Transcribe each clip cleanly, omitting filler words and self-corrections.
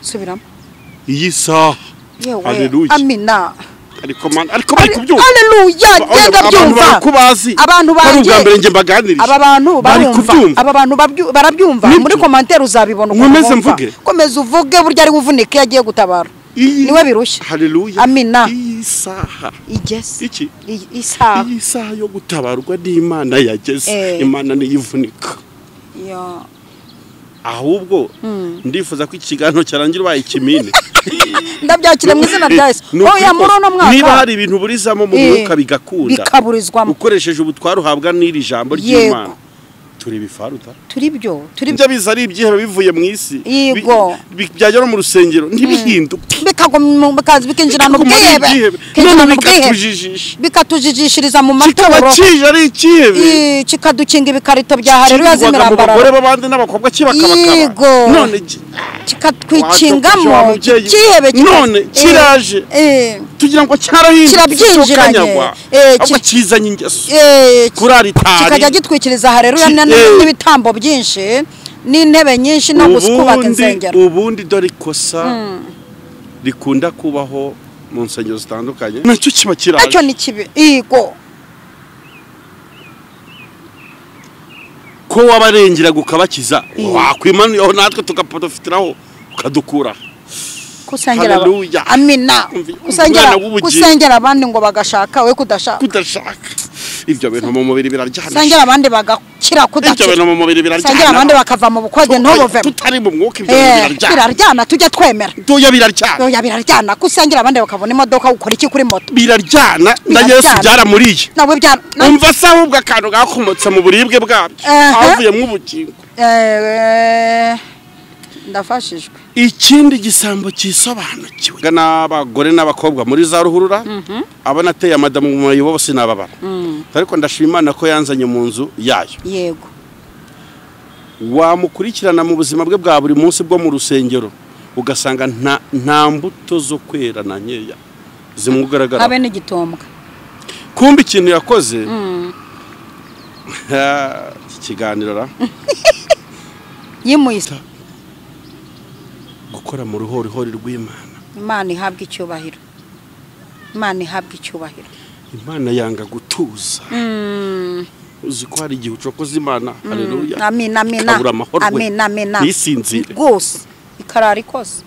Subiramo. Iyi saha. Haleluya. Amina. Ariko man, ariko bari kubyumva. Haleluya, genda byumva. Abantu banjye. Ubwa mbere nge mbaganirije. Aba bantu barumva. Aba bantu barabyumva. Muri commentaire uzabibona uko. Nkomeze mvuge. Komeza uvuge burya ari uvunike yagiye gutabara. Niwe birushya. Haleluya. Amina. Iyi saha. Igeze. Iki? Isaha. Iyi saha yo gutabarwa n'Imana yageze. Imana niyivunika. Ya. Ahubwo ndifuza ko ikiganiro cyarangira ubaye ikimine. Ndabyakira mu izina rya Yesu. Oya muri uno mwaka. Niba hari ibintu burizamo mu mwuka bigakunda. Bikaburizwamo. Ukoresheje ubutware uhabwa n'iri jambo ry'Imana. Turi bifaruta. Turi byo. Turi byo biza ari ibyihebe bivuye mu isi. Yego. Byagera mu rusengero ntibihinduke. Bikagoma bikaza bikinjira mu bwihebe. None bikatujijisha. Bikatujijishiriza mu maturo. Kikaba ari ikihebe. Kikadukinga ibikarito bya Haleluya z'imirambara. Abagore b'abandi n'abakobwa kibakabakaba. None kikatwikingamo kihebe none kiraje. Tugira ngo cyarahindutse kirabyinjiranye. Ahubwo kizanye ingeso. Kurara itari. Kikajya gitwikiriza Haleluya n'ibitambo byinshi n'intebe nyinshi no gusukubaka insengero. Ubundi dore ikosa rikunda kubaho mu nsengero zitandukanye nacyo kiba kiraje. Nacyo ni kibi. Yego. Ko wabarengera gukabakiza wakwimanuyeho natwe tugaprofitiraho ukadukura. Kusengera. Amina. Kusengera kusengera abandi ngo bagashaka we kudashaka. Kudashaka. Ibyo bintu mu mubiri biraryana. Sengera abandi bagakira kudakira. Ibyo bintu mu mubiri biraryana. Sengera abandi bakava mu bukode ntobovemo. Tutari mu mwuka ibyo bintu biraryana. Biraryana tujya twemera. Tuya biraryana. Tuya biraryana kusengera abandi bakabona imodoka ukora iki kuri moto. Biraryana na Yesu byaramuriye. Nawe byara. Umva se ahubwo akantu gakomotse mu buribwe bwabyo. Avuye mu bugingo. Ndafashijwe. Ikindi gisambo cyisobanukiwe n'abagore n'abakobwa muri za ruhurura abana ateye amadamu mu mayibo bose nababara. Ariko ndashima Imana ko yanzanye mu nzu yayo. Yego. Wamukurikirana mu buzima bwe bwa buri munsi bwo mu rusengero ugasanga nta mbuto zo kwera na nkeya zimugaragara. Habe n'igitombwa. Kumbe ikintu yakoze ikiganiro ra yimuyisa gukora mu ruhorihori rw'Imana. Imana ihabwa icyubahiro. Imana ihabwa icyubahiro. Imana yanga gutuza. Uzi ko hari igihe ucokoza Imana. Haleluya. Amina amina. Amina amina. Nisinzire. Rwose ikarara ikose.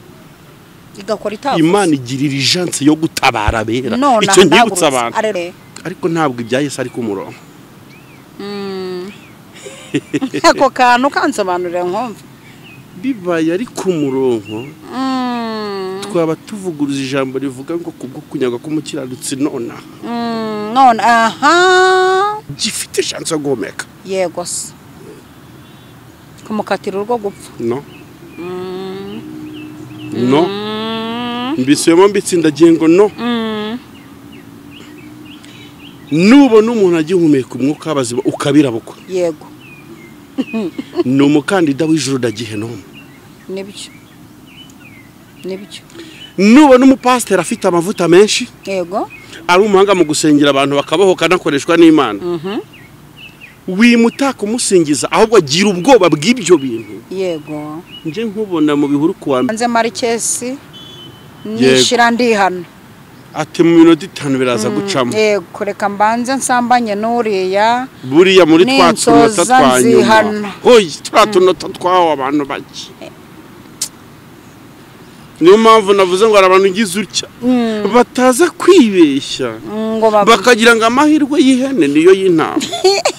Igakora itavuze. Imana igirira ijanse yo gutabara abera. Icyo nyibutsa abantu. Ariko ntabwo ibya Yesu ari ku murongo. Ako kantu kansobanurira nkumva. Bibaye ari ku murongo twaba tuvuguruza ijambo rivuga ngo kubwo kunyaga k'umukiranutsi nona none aha gifite chance yo guhumeka. Yego se kumukatira urwo gupfa. No no mbisemo mbitsindagiye ngo no nubona umuntu agihumeka umwuka w'abazima ukabirabukwa. Yego. Ni umukandida w'ijuru ndagihenomu. Nibyo. Nibyo. Nubona umupasiteri afite amavuta menshi. Yego. Ari umuhanga mu gusengera abantu bakabohoka nakoreshwa n'Imana. Wimutaka umusingiza ahubwo agira ubwoba bw'ibyo bintu. Yego. Nje nkubona mu bihuru kuwa mbere. Nze Marikesi nishira ndihana. Ati mu minota 5 biraza gucamo. Yego reka mbanze nsambanye n'uriya. Buriya muri twa tunota twanyuma. Hoyi twa tunota twaho abantu bake. Niyo mpamvu navuze ngo abantu ngize utya bataza kwibeshya ngo bakagira ngo amahirwe y'ihene niyo y'intama.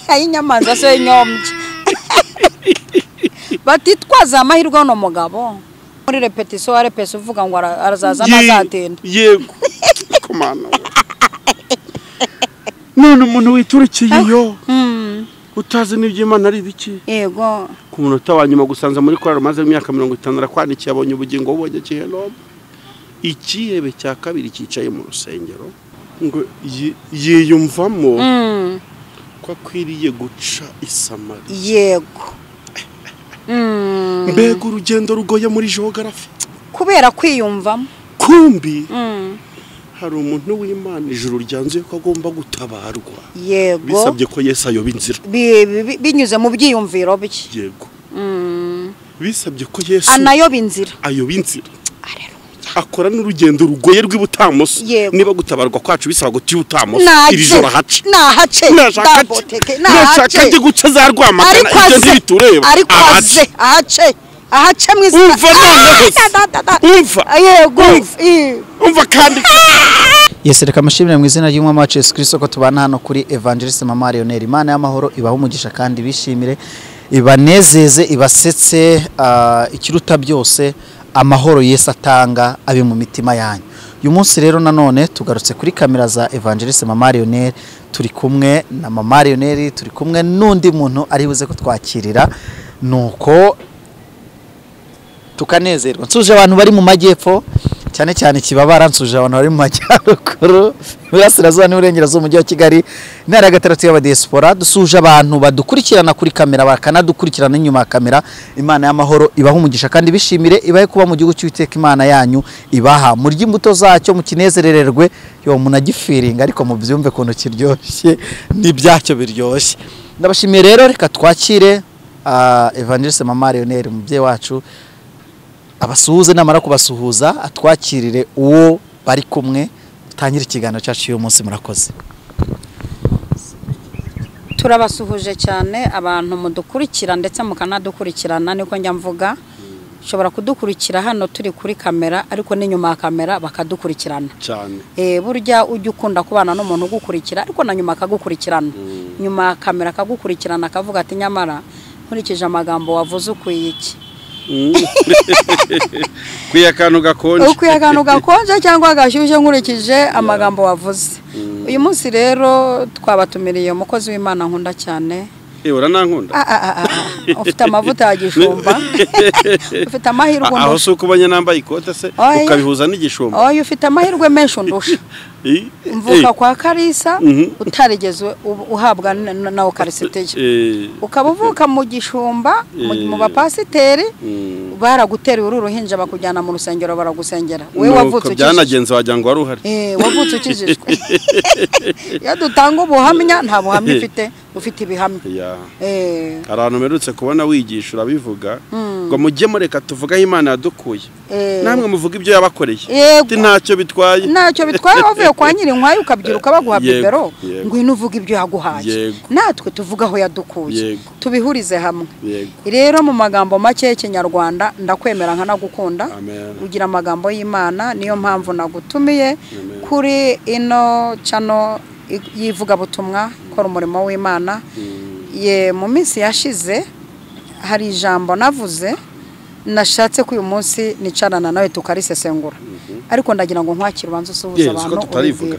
Ayinyamanza se y'inyombye. Batitwaza amahirwe no mugabo. Muri repetition arepese uvuga ngo arazaza nazatinda. Yego. Komana. None umuntu witurukiye iyo utazi n'iby'Imana ari biki. Yego. Ku munota wa nyuma gusanza muri korali maze imyaka 50 arakwandikiye abonye ubugingo bubonye gihenomu. Ikihebe cya kabiri cyicaye mu rusengero ngo yiyumvamo ko akwiriye guca i Samariya. Yego. Mbega urugendo rugoye muri geography. Kubera kwiyumvamo. Kumbi hari umuntu w'Imana ijuru ryanzuye ko agomba gutabarwa. Yego. Bisabye ko Yesu ayoba inzira. Binyuze mu byiyumviro bye. Yego. Bisabye ko Yesu anayoba inzira. Ayoba inzira. Akora n'urugendo rugoye rw'ibutamoso. Niba gutabarwa kwacu bisaba guti ubutamoso, iri joro hace. Nahace. Ndaboteke. Nahace. Nashaka guca za Rwamagana ibyo ntibitureba. Ariko aze ahace. Ahace mu izina. Umva noneho. Umva. Yego. Umva kandi. Yesu reka amashimire mu izina ry'Umwami wacu Yesu Kristo ko tubana hano kuri Evangeliste Mama Lionel. Imana y'amahoro ibahe umugisha kandi bishimire, ibanezeze, ibasetse, ikiruta byose amahoro Yesu atanga abe mu mitima yanyu. Uyu munsi rero nanone tugarutse kuri kamera za Evangeliste Mama Lionel, turi kumwe na Mama Lionel, turi kumwe n'undi muntu ari buze kutwakirira, nuko tukanezerwa. Nsuje abantu bari mu majyepfo cyane cyane Kibabara, nsuje abantu bari mu majyaruguru, burasirazuba n'uburengerazuba umujyi wa Kigali, intara ya gatandatu y'abadiaspora. Dusuje abantu badukurikirana kuri kamera bakanadukurikirana inyuma ya kamera. Imana y'amahoro ibahe umugisha kandi bishimire, ibahe kuba mu gihugu cy'Uwiteka Imana yanyu ibaha, murye imbuto zacyo mukinezerererwe, yo munagifiringa ariko mubyumve kuntu kiryoshye n'ibyacyo biryoshye. Ndabashimiye rero, reka twakire Evangeliste Mama Lionel umubyeyi wacu, abasuhuze, namara kubasuhuza atwakirire uwo bari kumwe, tutangire ikiganiro cyacu uyu munsi. Murakoze. Turabasuhuje cyane abantu mudukurikira ndetse mukanadukurikirana, niko njya mvuga. Ushobora kudukurikira hano turi kuri kamera ariko n'inyuma ya kamera bakadukurikirana cyane. Burya ujya ukunda kubana n'umuntu ugukurikira ariko na nyuma akagukurikirana. Nyuma ya kamera akagukurikirana akavuga ati nyamara nkurikije amagambo wavuze ukwiye iki. Kwiye akantu gakonje. Ukwiye akantu gakonje cyangwa gashyushye nkurikije amagambo wavuze. Uyu munsi rero twabatumiriye umukozi w'Imana nkunda cyane. Uranankunda? Ufite amavuta ya gishumba. Ufite amahirwe. Aho si ukubonye nambaye ikote se ukabihuza n'igishumba? Oya, ufite amahirwe menshi undusha. Mvuka kwa Karisa utarigeze uhabwa na Ukarisitiya. Ukaba uvuka mu gishumba mu bapasiteri, baragutereye uru ruhinja bakujyana mu rusengero baragusengera. Wewe wavutse ukijijwe. Byanagenze wagira ngo wari uhari. Wavutse ukijijwe. Iyo dutanga ubuhamya nta buhamya ufite, ufite ibihamya. Hari ahantu mperutse kubona wigisha urabivuga ngo mujye mureka tuvuge aho Imana yadukuye, namwe muvuga ibyo yabakoreye. Ntacyo bitwaye. Ntacyo bitwaye wavuye kwa Nyirinkwaya ukabyiruka baguha bibero, ngwino uvuga ibyo yaguhaye, natwe tuvuga aho yadukuye, tubihurize hamwe. Rero mu magambo make y'Ikinyarwanda ndakwemera nkanagukunda, ugira amagambo y'Imana, niyo mpamvu nagutumiye kuri ino channel y'ivugabutumwa ikora umurimo w'Imana. Ye mu minsi yashize hari ijambo navuze nashatse ko uyu munsi nicarana nawe tukarisesengura, ariko ndagira ngo nkwakire ubanze usuhuze abantu. Tutarivuga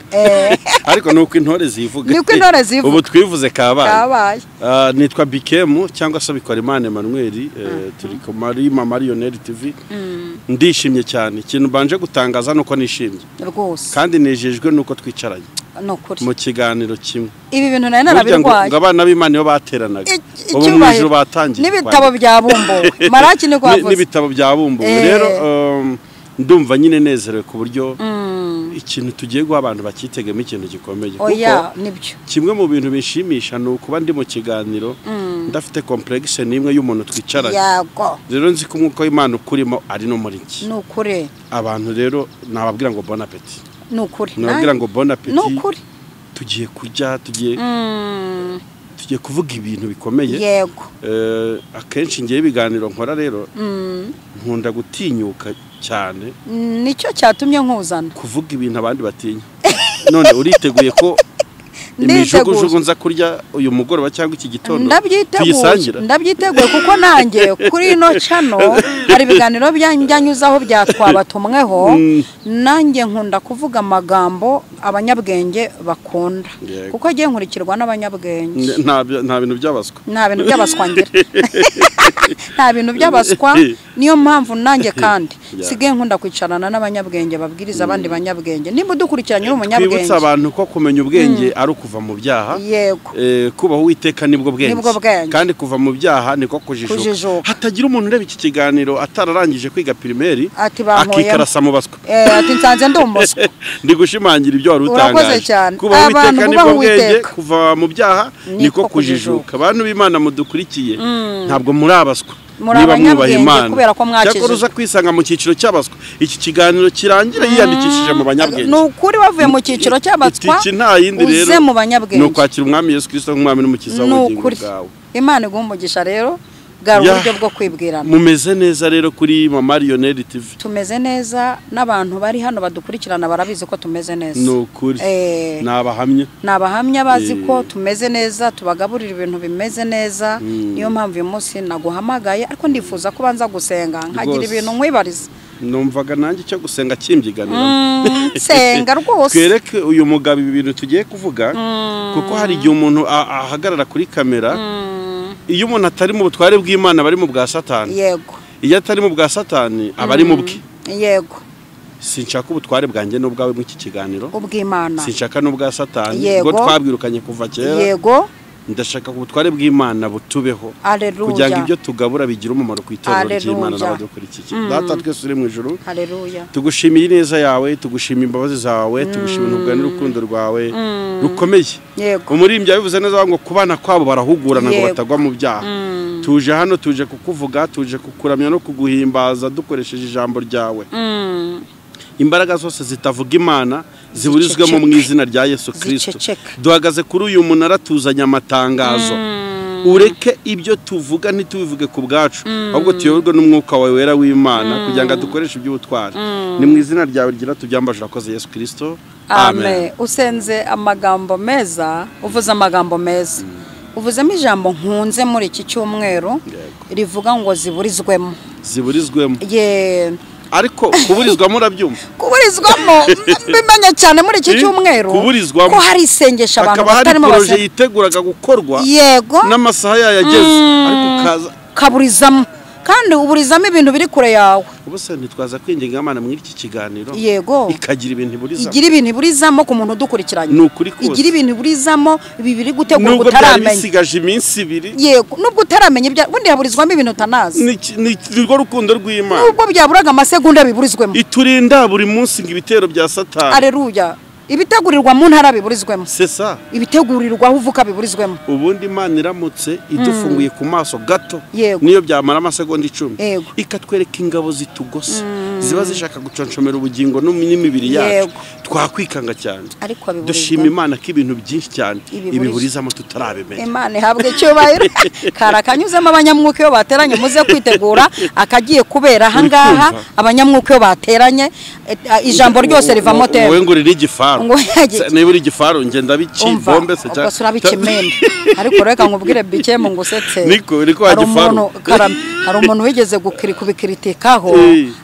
ariko nuko intore zivuga, niko intore zivuga, ubu twivuze kabaye. Nitwa Bikemu cyangwa se Bikorimana Emmanuel, turi ku Mama Lionel TV. Ndishimye cyane, ikintu banje gutangaza nuko nishimye rwose, kandi nejejwe nuko twicaranye mu kiganiro kimwe. Ibi bintu nari narabirwaye ngo abana b'Imana iyo bateranaga ubu mu ijuru batangiye n'ibitabo byabumbuwe, Maraki niko wavuze, n'ibitabo byabumbuwe. Rero ndumva nyine nezerewe ku buryo ikintu tugiye guha abantu bakitegemo ikintu gikomeye. Oya nibyo. Kimwe mu bintu bishimisha ni ukuba ndi mu kiganiro ndafite complexe n'imwe y'umuntu twicaranye. Yego. Rero nzi ko umwuka w'Imana ukurimo ari no muri iki. Nukure. Abantu rero nababwira ngo bon appétit. Nukuri. Nababwira ngo bon appétit. Nukuri. Tugiye kurya, tugiye kuvuga ibintu bikomeye. Yego. Akenshi ngiye ibiganiro nkora rero nkunda gutinyuka cyane. Nicyo cyatumye nkuzana. Kuvuga ibintu abandi batinya. None uriteguye ko imijugujugu nza kurya uyu mugoroba cyangwa iki gitondo? Ndabyiteguye. Ndabyiteguye kuko nanjye kuri ino channel hari ibiganiro byanyuzaho byatwabatumweho. Nanjye nkunda kuvuga amagambo abanyabwenge bakunda. Kuko agiye nkurikirwa n'abanyabwenge. Nta bintu byabaswa. Nta bintu byabaswa ngira. Nta bintu byabaswa, niyo mpamvu nanjye kandi sigaye nkunda kwicarana n'abanyabwenge babwiriza abandi banyabwenge. Nimba udukurikiranye uri umunyabwenge. Twibutsa abantu ko kumenya ubwenge ari kuva mu byaha. Yego. Kubaho Uwiteka nibwo bwenge. Kandi kuva mu byaha niko kujijuka. Hatagira umuntu ureba iki kiganiro atararangije kwiga primaire akikarasa mu baswa. Ati nsanze ndi umuswa. Ndi gushimangira ibyo wari utangaje. Kubaho Uwiteka nibwo bwenge, kuva mu byaha niko kujijuka. Abantu b'Imana mudukurikiye ntabwo muri abaswa. Muri Niba mwubaha abanyabwenge Imana. kubera ko mwakijijwe. Cyakora uza kwisanga mu cyiciro cy'abaswa, iki kiganiro kirangira yiyandikishije mu banyabwenge. Ni ukuri wavuye mu cyiciro cy'abaswa, Iki nta yindi rero, uze mu banyabwenge. Ni ukwakira Umwami Yesu Kristo nk'Umwami n'Umukiza Ni w'ubugingo ukuri. bwawe. Imana iguhe umugisha rero, bwari uburyo bwo kwibwirana. Mumeze neza rero kuri Mama Lionel TV. Tumeze neza, n'abantu bari hano badukurikirana barabizi ko tumeze neza. Ni ukuri. Ni abahamya. Ni abahamya bazi ko tumeze neza, tubagaburira ibintu bimeze neza. Niyo mpamvu uyu munsi naguhamagaye, ariko ndifuza ko banza gusenga nkagira ibintu nkwibariza. Numvaga nanjye icyo gusenga kimbyiganira. Senga rwose. Twereke uyu mugabo ibi bintu tugiye kuvuga, kuko hari igihe umuntu ahagarara kuri kamera. Iyo umuntu atari mu butware bw'Imana bari mu bwa Satani. Yego. Iyo atari mu bwa Satani aba ari mu bwe. Yego. Sinshaka ubutware bwanjye n'ubwawe mu iki kiganiro. Ubw'Imana. Sinshaka n'ubwa Satani, ubwo twabwirukanye kuva kera. Yego. Ndashaka ubutware bw'Imana butubeho. Haleluya. Kugira ngo ibyo tugabura bigira umumaro ku itorero ry'Imana n'abadukurikiye. Data twese uri mu ijuru. Haleluya. Tugushimiye ineza yawe, tugushimiye imbabazi zawe, tugushimiye ubugani n'urukundo rwawe rukomeye. Umuririmbyi yabivuze neza ngo kubana kwabo barahugurana ngo batagwa mu byaha. Tuje hano, tuje kukuvuga, tuje kukuramya no kuguhimbaza dukoresheje ijambo ryawe. Imbaraga zose zitavuga Imana ziburizwemo mu izina rya Yesu Kristo. Duhagaze kuri uyu munara tuzanye amatangazo. Ureke ibyo tuvuga ntitubivuge ku bwacu, ahubwo tuyoborwe n'umwuka wawe wera w'Imana kugira ngo dukoreshe iby'ubutwari. Ni mu izina ryawe ryera tubyambaje, urakoze Yesu Kristo. Amen. Usenze amagambo meza, uvuze amagambo meza. Uvuzemo ijambo nkunze muri iki cyumweru rivuga ngo ziburizwemo. Ziburizwemo. Ye. Ariko kuburizwamo urabyumva? Kuburizwamo mbimenya cyane muri iki cyumweru. Kuburizwamo ko hari isengesha abantu batarimo base. Projet yiteguraga gukorwa. Yego. N'amasaha yayageze ariko kaza kaburizamo. Kandi uburizamo ibintu biri kure yawe. Ubuse ntitwaza kwinginga Imana muri iki kiganiro. Yego. Ikagira ibintu iburizamo. Igira ibintu iburizamo ku muntu udukurikiranye. Nukuri kose. Igira ibintu iburizamo ibi biri gutegurwa utaramenye. utaramenya. Nubwo byari bisigaje iminsi ibiri. Yego, nubwo utaramenya ibya bundi haburizwamo ibintu utanazi. Ni rwo rukundo rw'Imana. Nubwo byaburaga amasegonda biburizwemo. Iturinda buri munsi ngo ibitero bya Satani. Haleluya. Ibitegurirwa mu ntara biburizwemo. C'est ça. Ibitegurirwa aho uvuka biburizwemo. Ubundi Imana iramutse idufunguye ku maso gato, Yego. niyo byamara amasegonda 10, Yego. ikatwereka ingabo zitugose ziba zishaka guconshomera ubugingo n'imibiri yacu, twakwikanga cyane. Ariko dushima Imana ko ibintu byinshi cyane ibiburizamo tutarabimenya. Imana ihabwe icyubahiro. Karakanyuzemo abanyamwuka iyo bateranye, muze kwitegura akagiye kubera aha ngaha. Abanyamwuka iyo bateranye ijambo ryose rivamo teme. Wowe ngo uri igifaru. Niba uri igifaru ngenda biki bombe se cyangwa usura bikimembe. Ariko reka nkubwire bikemu ngo usetse. Niko niko wagifaru. Hari umuntu wigeze kubikritikaho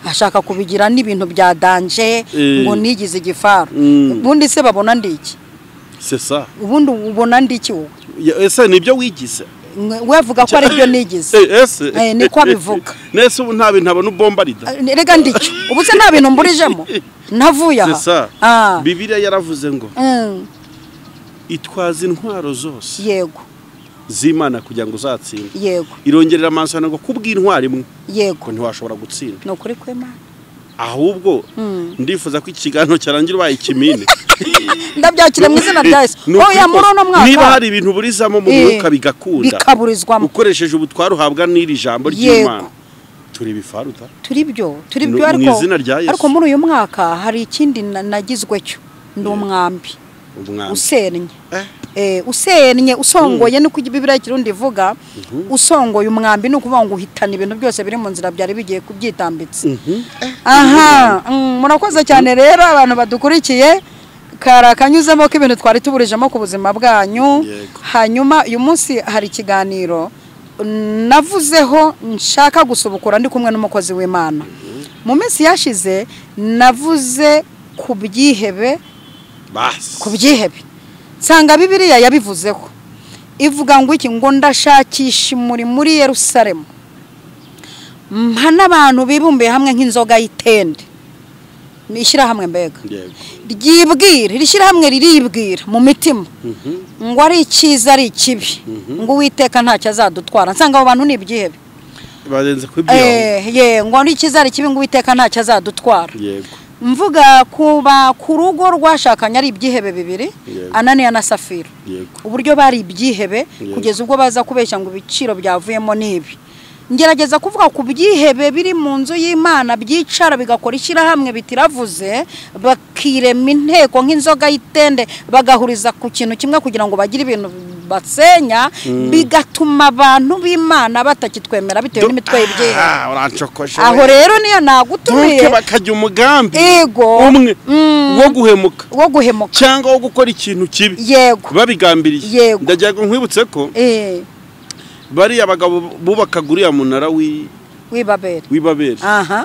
ashaka kubigira n'ibintu bya danger ngo nigize igifaru. Ubundi se babona ndiki? C'est ça. Ubundi ubona ndiki wowe? Ese nibyo wigize? We avuga ko ari byo nigize. Ese niko abivuga. Nese ubu nta bintu abona ubombarida. Rega ndicyo. Ubu se nta bintu mburijemo. Navuye aha. Bibiliya yaravuze ngo itwaza intwaro zose. Yego. Z'Imana kugira ngo uzatsinde. Yego. Irongerera amansano ngo kubw'intwari imwe. Yego. Ntiwashobora gutsinda. No kuri kw'Imana. Ahubwo ndifuza ko ikiganiro cyarangira ubaye ikimine. Ndabyakira mu izina rya Yesu. Oya muri uno mwaka. Niba hari ibintu burizamo mu mwuka bigakunda. Bikaburizwamo. Ukoresheje ubutware uhabwa n'iri jambo ry'Imana. Turi bifaruta. Turi byo, turi byo ariko. Ariko muri uyu mwaka hari ikindi nagizwe cyo. Ndi umwambi. Usennye. Usennye usongoye nuko Bibiliya y'Ikirundi ivuga, usongoye umwambi ni ukuvuga ngo uhitana ibintu byose biri mu nzira byari bigiye kubyitambitse. Aha, murakoze cyane rero abantu badukurikiye. Karakanyuzemo ko ibintu twari tuburijemo ku buzima bwanyu. Hanyuma uyu munsi hari ikiganiro navuzeho nshaka gusubukura ndi kumwe n'umukozi w'Imana. Mu minsi yashize navuze ku byihebe, ku byihebe. Nsanga Bibiliya yabivuzeho. Ivuga ngo iki? Ngo ndashakisha muri Yerusalemu mpa n'abantu bibumbiye hamwe nk'inzoga y'itende. Ni ishyirahamwe mbega ryibwira, iri shyirahamwe riribwira mu mitima ngo ari icyiza ari ikibi, ngo Uwiteka ntacyo azadutwara. Nsanga abo bantu ni ibyihebe barenze kubyo. Ngo ari icyiza ari ikibi, ngo Uwiteka ntacyo azadutwara. Mvuga kuba ku rugo rwashakanye ari ibyihebe bibiri, Ananiya na Safira. Uburyo bari ibyihebe kugeza ubwo baza kubeshya ngo ibiciro byavuyemo nibi. Ngerageza kuvuga ku byihebe biri mu nzu y'Imana byicara bigakora ishyirahamwe bitiravuze, bakirema inteko nk'inzoga y'itende, bagahuriza ku kintu kimwe kugira ngo bagire ibintu basenya, bigatuma abantu b'Imana batakitwemera bitewe n'imitwe y'ibyihebe. Aho rero niyo nagutumiye bakajya umugambi umwe wo guhemuka, wo guhemuka cyangwa wo gukora ikintu kibi. Yego, babigambiriye. Ndagira ngo nkwibutse ko bari abagabo bubakaga uriya munara w'Ibabeli. Aha,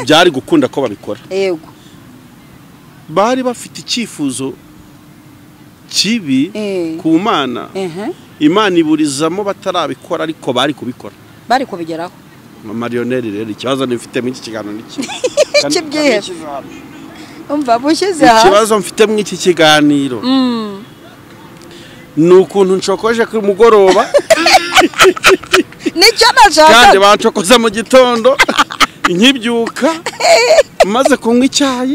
byari gukunda ko babikora. Yego, bari bafite icyifuzo kibi ku Mana. Imana iburizamo batarabikora, ariko bari kubikora, bari kubigeraho. Mama Lionel rero ikibazo nifite muri iki kiganiro niki umva bushyize ha ikibazo mfite muri iki kiganiro ni ukuntu nshokoje ku mugoroba nicyo nashaka, kandi bancokoza mu gitondo nkibyuka maze kunywa icyayi,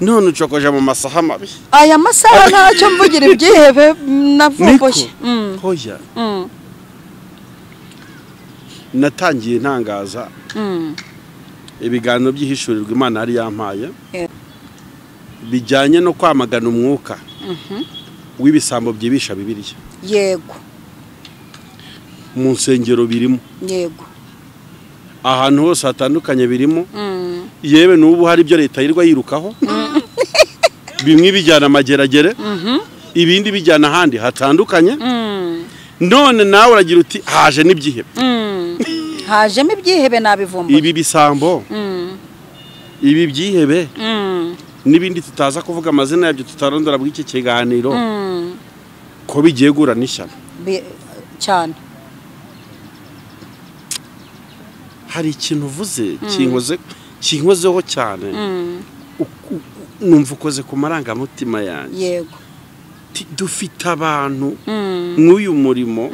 none ucokoje mu masaha mabi. Aya masaha ntacyo mvugira ibyihebe navumbuye. Hoya, natangiye ntangaza ibiganiro by'ihishurirwa Imana yari yampaye bijyanye no kwamagana umwuka w'ibisambo byibisha Bibiliya. Yego, mu nsengero birimo. Yego, ahantu hose hatandukanye birimo. Yewe n'ubu hari ibyo leta yirwa yirukaho, bimwe bijyana amageragere, ibindi bijyana ahandi hatandukanye. None nawe uragira uti haje n'ibyihebe. Hajemo ibyihebe nabivumbuye. Ibi bisambo, ibi byihebe n'ibindi tutaza kuvuga amazina yabyo, tutarondora bw'iki kiganiro, ko bigiye gura n'ishyano cyane. Hari ikintu uvuze kinkozeho cyane, numva ukoze ku marangamutima yanjye. Yego, dufite abantu nk'uyu murimo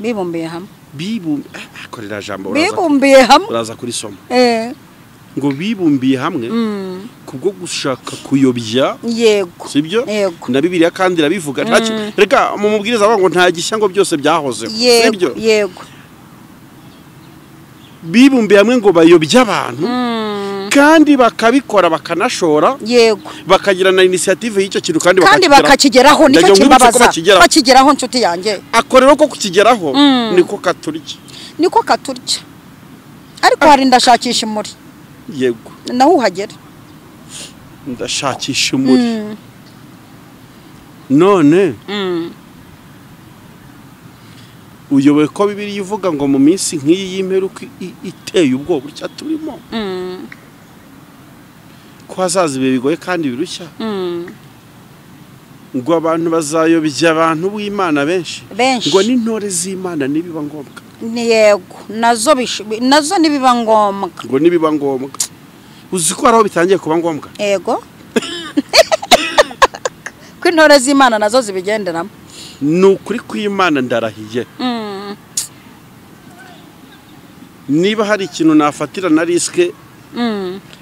bibumbiye hamwe, akorera jambo bibumbiye hamwe, uraza kurisoma ngo bibumbiye hamwe kubwo gushaka kuyobya. Yego, sibyo? Na Bibiliya kandi irabivuga. Reka mu mubwiriza ngo nta gishya ngo byose byahozeho, sibyo? Yego, bibumbiye hamwe ngo bayobye abantu, kandi bakabikora bakanashora. Yego, bakagira na initiative y'icyo kintu kandi bakakigeraho. Nicyo kibabaza, bakigeraho nshuti yanjye. Akorera ko kukigeraho niko katurya, niko katurya. Ariko hari ndashakisha imuri. Yego, naho uhagera ndashakisha imuri. None uyoboye ko Bibiliya ivuga ngo mu minsi nk'iyi y'imperuka iteye ubwoba utya turimo, ko hazaza ibihe bigoye kandi birushya, ngo abantu bazayobya abantu b'Imana benshi, ngo n'intore z'Imana nibiba ngombwa. Yego, nazo nibiba ngombwa, ngo nibiba ngombwa. Uzi ko haraho bitangiye kuba ngombwa? Yego, ko intore z'Imana nazo zibigenderamo. Ni ukuri kw'Imana ndarahiye. Niba hari ikintu nafatira na risike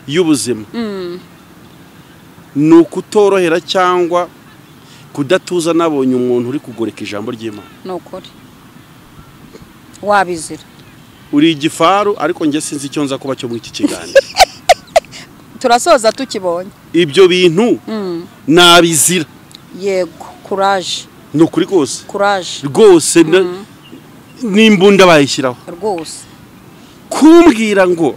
y'ubuzima, ni ukutorohera cyangwa kudatuza nabonye umuntu uri kugoreka ijambo ry'Imana. Ni ukuri wabizira, uri igifaru, ariko njye sinzi icyo nza kuba cyo muri iki kiganiro. Turasoza tukibonye ibyo bintu nabizira. Yego, courage. Ni ukuri rwose, courage rwose, n'imbunda bayishyiraho rwose. Kumbwira ngo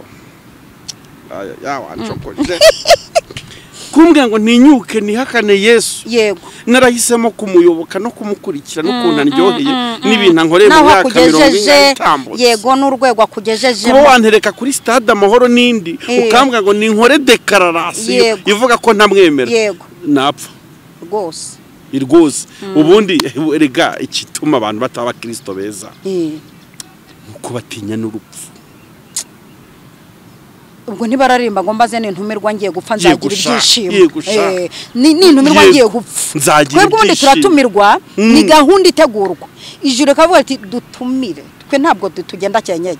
kumbwira ngo ntinyuke nihakane Yesu. Yego, narahisemo kumuyoboka no kumukurikira n'ukuntu andyoheye n'ibintu ankoreye mu myaka 40. Yego, n'urwego akugejeje. Kuba wantereka kuri stade Amahoro n'indi ukambwira ngo ninkore declaration ivuga ko ntamwemera, napfa rwose rwose. Ubundi erega ikituma abantu bataba Kristo beza nuko batinya n'urupfu. Ubwo ntibararimba ngo mbaze nintumirwa ngiye gupfa nzagira ibyishimo. Nintumirwa ngiye gupfa nzagira ibyishimo. Twebwe ubundi turatumirwa, ni gahunda itegurwa. Ijuru rikavuga ati dutumire, twe ntabwo tugenda cyenyege,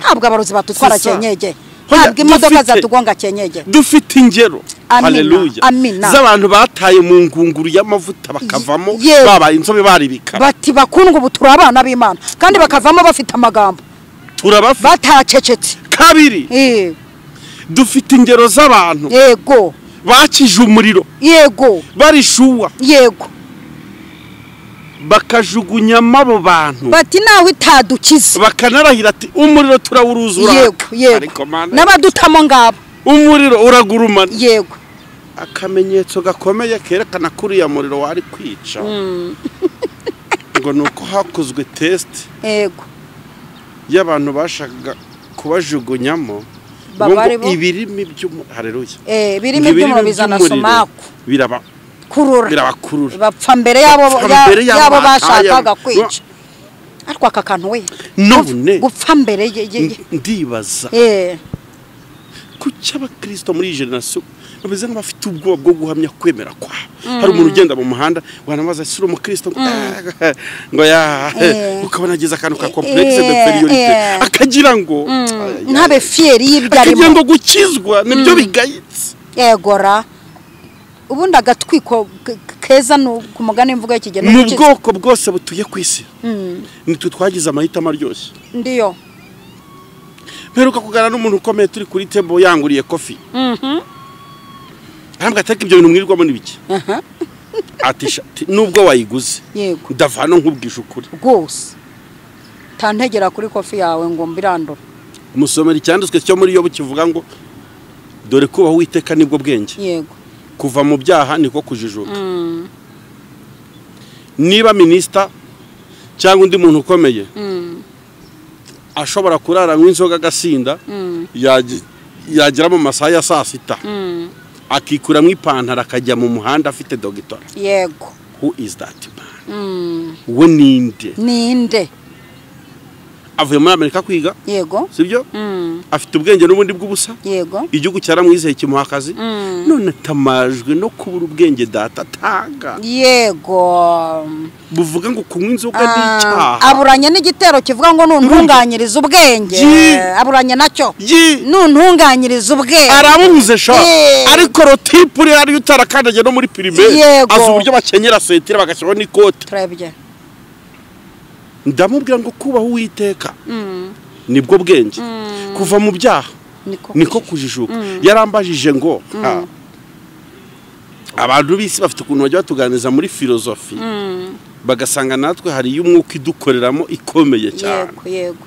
ntabwo abarozi batutwara cyenyege, ntabwo imodoka zatugonga cyenyege. Dufite ingero, haleluya, z'abantu bataye mu ngunguru y'amavuta bakavamo babaye inzobe baribika, bati bakundwa ubu turi abana b'Imana, kandi bakavamo bafite amagambo. Turabafite batacecetse. Kabiri, dufite ingero z'abantu yego bakije umuriro, yego barishuwa, yego bakajugunyamo abo bantu bati nawe itadukiza, bakanarahira ati umuriro turawuruzura. Yego yego, n'abadutamo ngabo umuriro uragurumana. Yego, akamenyetso gakomeye kerekana kuriya muriro wari kwica ngo nuko hakozwe test, yego, y'abantu bashakaga kubajugunyamo ngo ibirimi by'umuriro, haleluya, ibirimi by'umuriro bizana sumaku, biraba kurura, birabakurura, bapfa mbere yabo bashakaga kwica. Ariko aka kantu we none gupfa mbere ndibaza kuki abakristo muri iyi generation bameze nk'abafite ubwoba bwo guhamya kwemera kwabo. Hari umuntu ugenda mu muhanda wanamaza asura umukristo ngo ya ukabona ageze akantu ka complexe d'infériorité, akagira ngo ntabe fier y'ibyo arimo, akagira ngo gukizwa nibyo bigayitse. Yegora ubundi agatwiko keza ku mugani imvugo y'ikigeno mu bwoko bwose butuye ku isi nitwe twagize amahitamo aryoshye. Ndiyo, mperuka kuganira n'umuntu ukomeye turi kuri table yanguriye coffee. Arambwira ati ibyo bintu mwirirwamo ni biki? Ati nubwo wayiguze ndava hano nkubwije ukuri rwose, tantegera kuri coffee yawe ngo mbirandure. Musomera icyanditswe cyo muri Yobu kivuga ngo dore kubaho Uwiteka nibwo bwenge, yego, kuva mu byaha niko kujijuka. Niba minisita cyangwa undi muntu ukomeye ashobora kurara nk'inzoga agasinda, yagera mu masaha ya saa sita akikuramo ipantaro akajya mu muhanda afite dogitora. Yego, who is that man? We ninde? Ninde? Avuye muri Amerika kwiga, yego, sibyo? Afite ubwenge n'ubundi bw'ubusa, yego, igihugu cyaramwizeye kimuha akazi, none tamajwe no kubura ubwenge data atanga. Yego, buvuga ngo kunywa inzoga ni icyaha. Aburanye n'igitero kivuga ngo nuntunganyiriza ubwenge, aburanye nacyo nuntunganyiriza ubwenge, arabuze sha. Ariko rotipe uri ari utarakandagiye no muri primaire azi uburyo bakenyera sentire bagashyiraho n'ikote. Turebye, ndamubwira ngo kubaho Uwiteka nibwo bwenge, kuva mu byaha niko kujijuka. Yarambajije ngo abantu b'isi bafite ukuntu bajya batuganiriza muri filozofi, bagasanga natwe hari y'umwuka idukoreramo ikomeye cyane. Yego,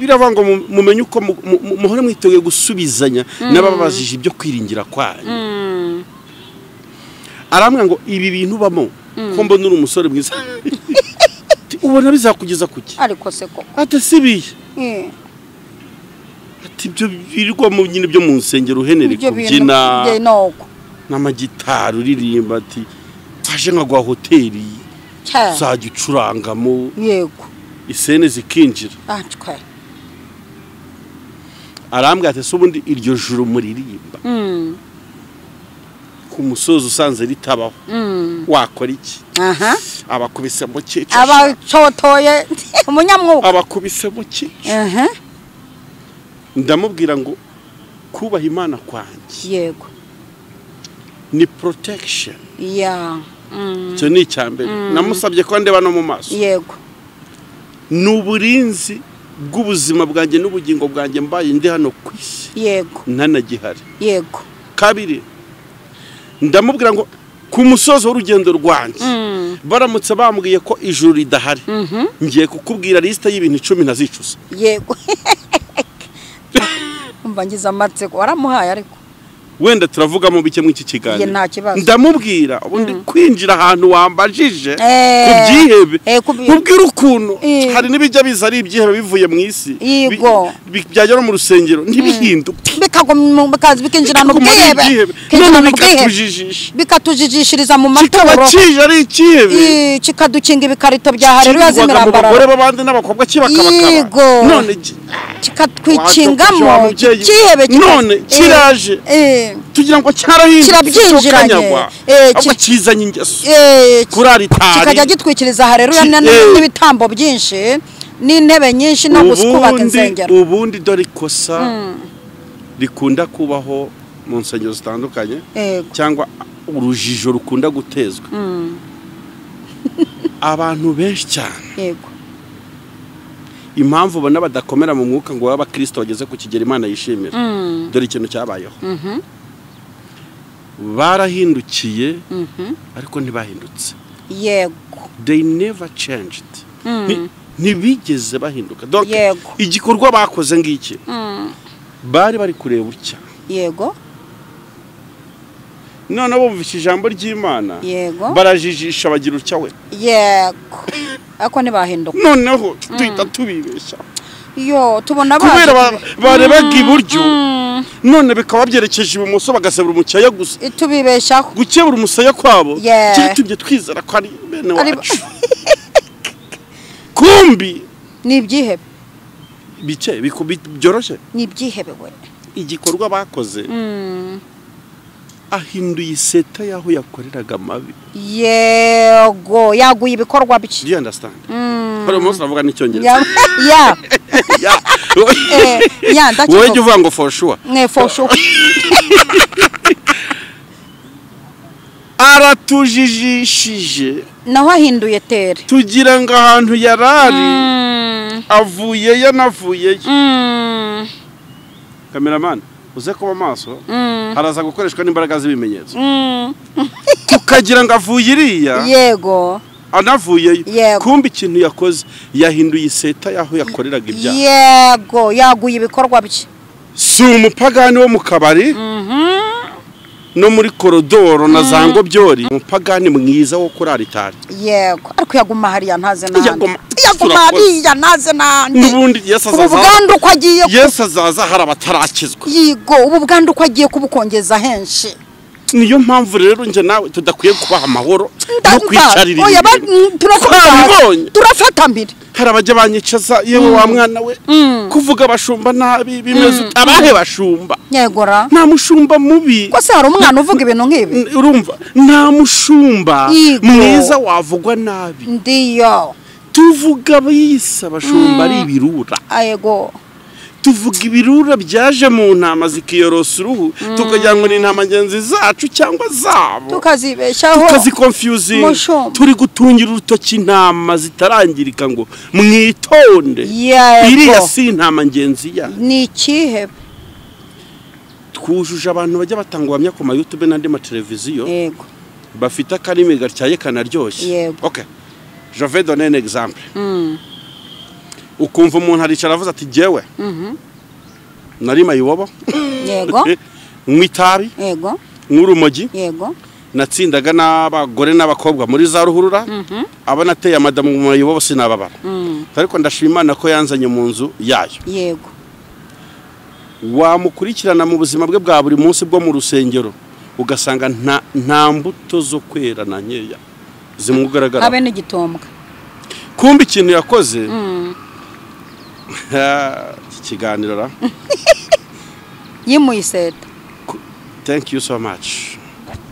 biravuga ngo mumenye uko muhore mwiteguye gusubizanya n'abababajije ibyo kwiringira kwanyu. Arambwira ngo ibi bintu bamo ko mbona uri umusore mwiza, ubona bizakugeza kuki? Ariko se koko ati sibiye, ati ibyo birirwa mu nyine byo mu nsengero uhenere kubyina n'amagitari uririmba, ati aje nka gwa hoteli uzajya ucurangamo, yego, isene zikinjira. Arambwira ati se ubundi iryo juru muririmba ku musozi usanze ritabaho wakora iki? Abakubise mu cyico, abacotoye umunyamwuka, abakubise mu cyico. Ndamubwira ngo kubaha Imana kwanjye, yego, ni protection. Ya, icyo ni icya mbere. Namusabye ko ndeba no mu maso, yego, ni uburinzi bw'ubuzima bwanjye n'ubugingo bwanjye mbaye ndi hano ku isi, yego, ntanagihari. Yego. Kabiri, ndamubwira ngo ku musozo w'urugendo rwanjye baramutse bambwiye ko ijuru ridahari, ngiye kukubwira liste y'ibintu 10 ntazicuza. Yego, umva ngize amatsiko waramuhaye, ariko wenda turavuga mu bike mw'iki kiganiro. Ndamubwira ubundi kwinjira ahantu wambajije ku byihebe, ubwira ukuntu hari n'ibijya biza ari ibyihebe bivuye mu isi, byagera mu rusengero ntibihinduke, bikinjirana ubwihebe, bikatujijishiriza mu maturo, kikaba kije ari ikihebe, kikadukinga ibikarito bya haleluya z'imirambararo, abagore b'abandi n'abakobwa kibakabakaba, none kikatwikingamo ikihebe, none kiraje tugira ngo cyarahinduka ahubwo kizanye ingeso kurara itari, kikajya gitwikiriza haleluya n'ibitambo byinshi n'intebe nyinshi no gusukubaka insengero. Ubundi dore ikosa rikunda kubaho mu nsengero zitandukanye cyangwa urujijo rukunda gutezwa abantu benshi cyane, yego, Impamvu ubona badakomera mu mwuka ngo baba Kristo bageze ku kigero Imana yishimira, dore ikintu cyabayeho. Barahindukiye ariko ntibahindutse. Yego. They never changed. Ntibigeze bahinduka. Donc igikorwa bakoze ngiki, bari bari kureba utya. Yego. None bumvise ijambo ry'Imana, barajijisha bagira utya we. Yego. Ariko ntibahinduka. Noneho tuhita tubibeshya. Yo tubona kubera barebaga iburyo, none bikaba byerekeje ibumoso bagasebura umucyaya gusa. Tubibeshaho. Gukebura umusaya kwabo cyatumye twizera ko ari bene wacu. Kumbi ni ibyihebe. Bice byoroshye. Ni ibyihebe we. Igikorwa bakoze ahinduye iseta yaho yakoreraga mabi. Yego, yaguye ibikorwa bye. Do you understand? Hari umunsi navuga n'icyongereza. Ya. Ya. Ya, ndakivuga. Wowe uvuga ngo for sure. Ne for sure. Aratujijishije. Naho ahinduye tere. Tugira ngo ahantu yarari avuyeyo navuyeyo. Cameraman, uze kuba maso, haraza gukoreshwa n'imbaraga z'ibimenyetso. Tukagira ngo avuye iriya. Yego. Anavuyeyo. Kumbi ikintu yakoze yahinduye iseta yaho yakoreraga ibyaha. Yego, yaguye ibikorwa bye. Si umupagani wo mu kabari no muri korodoro na zango byori, umupagani mwiza wo kurara itari. Yego, ariko yaguma hariya ntaze nandi. Yaguma hariya ntaze nandi. Nubundi Yesu azaza. Ubu bwandu ko agiye. Yesu azaza hari abatarakizwa. Yego, ubu bwandu ko agiye kubukongeza henshi. Niyo mpamvu rero nje nawe tudakwiye kubaha amahoro no kwicarira. Oya, turafata mbere. Hari abajya banyicaza yewe wa mwana we kuvuga abashumba nabi bimeze abahe bashumba. Yegora. Nta mushumba mubi. Ko se hari umwana uvuga ibintu nk'ibi? Urumva nta mushumba mwiza wavugwa nabi. Ndiyo. Tuvuga bise abashumba ari ibirura. Ayego. Tuvuga ibirura byaje mu ntama zikiyorosa uruhu, tukagira ngo ni intama ngenzi zacu cyangwa zabo, tukazibeshaho, tukaziconfusing. Turi gutungira urutoki intama zitarangirika ngo mwitonde. Iriya si intama ngenzi ya ni ikihe. Twujuje abantu bajya batanga ubuhamya ku ma YouTube n'andi ma televiziyo. Yego. Bafite akarimi gatyaye kanaryoshye. Okay, je vais donner un exemple. Ukumva umuntu aricara avuze ati jewe nari mayibobo. Yego. Mwitabi. Yego. Nk'urumogi. Yego. Natsindaga n'abagore n'abakobwa muri za ruhurura. Aba nateye amadamu mu mayibobo sinababara. Ariko ndashima Imana ko yanzanye mu nzu yayo. Yego. Wamukurikirana mu buzima bwe bwa buri munsi bwo mu rusengero ugasanga nta mbuto zo kwera na nkeya zimugaragara. Habe n'igitombwa. Kumbi ikintu yakoze ikiganiro ra yimuye iseta. Thank you so much.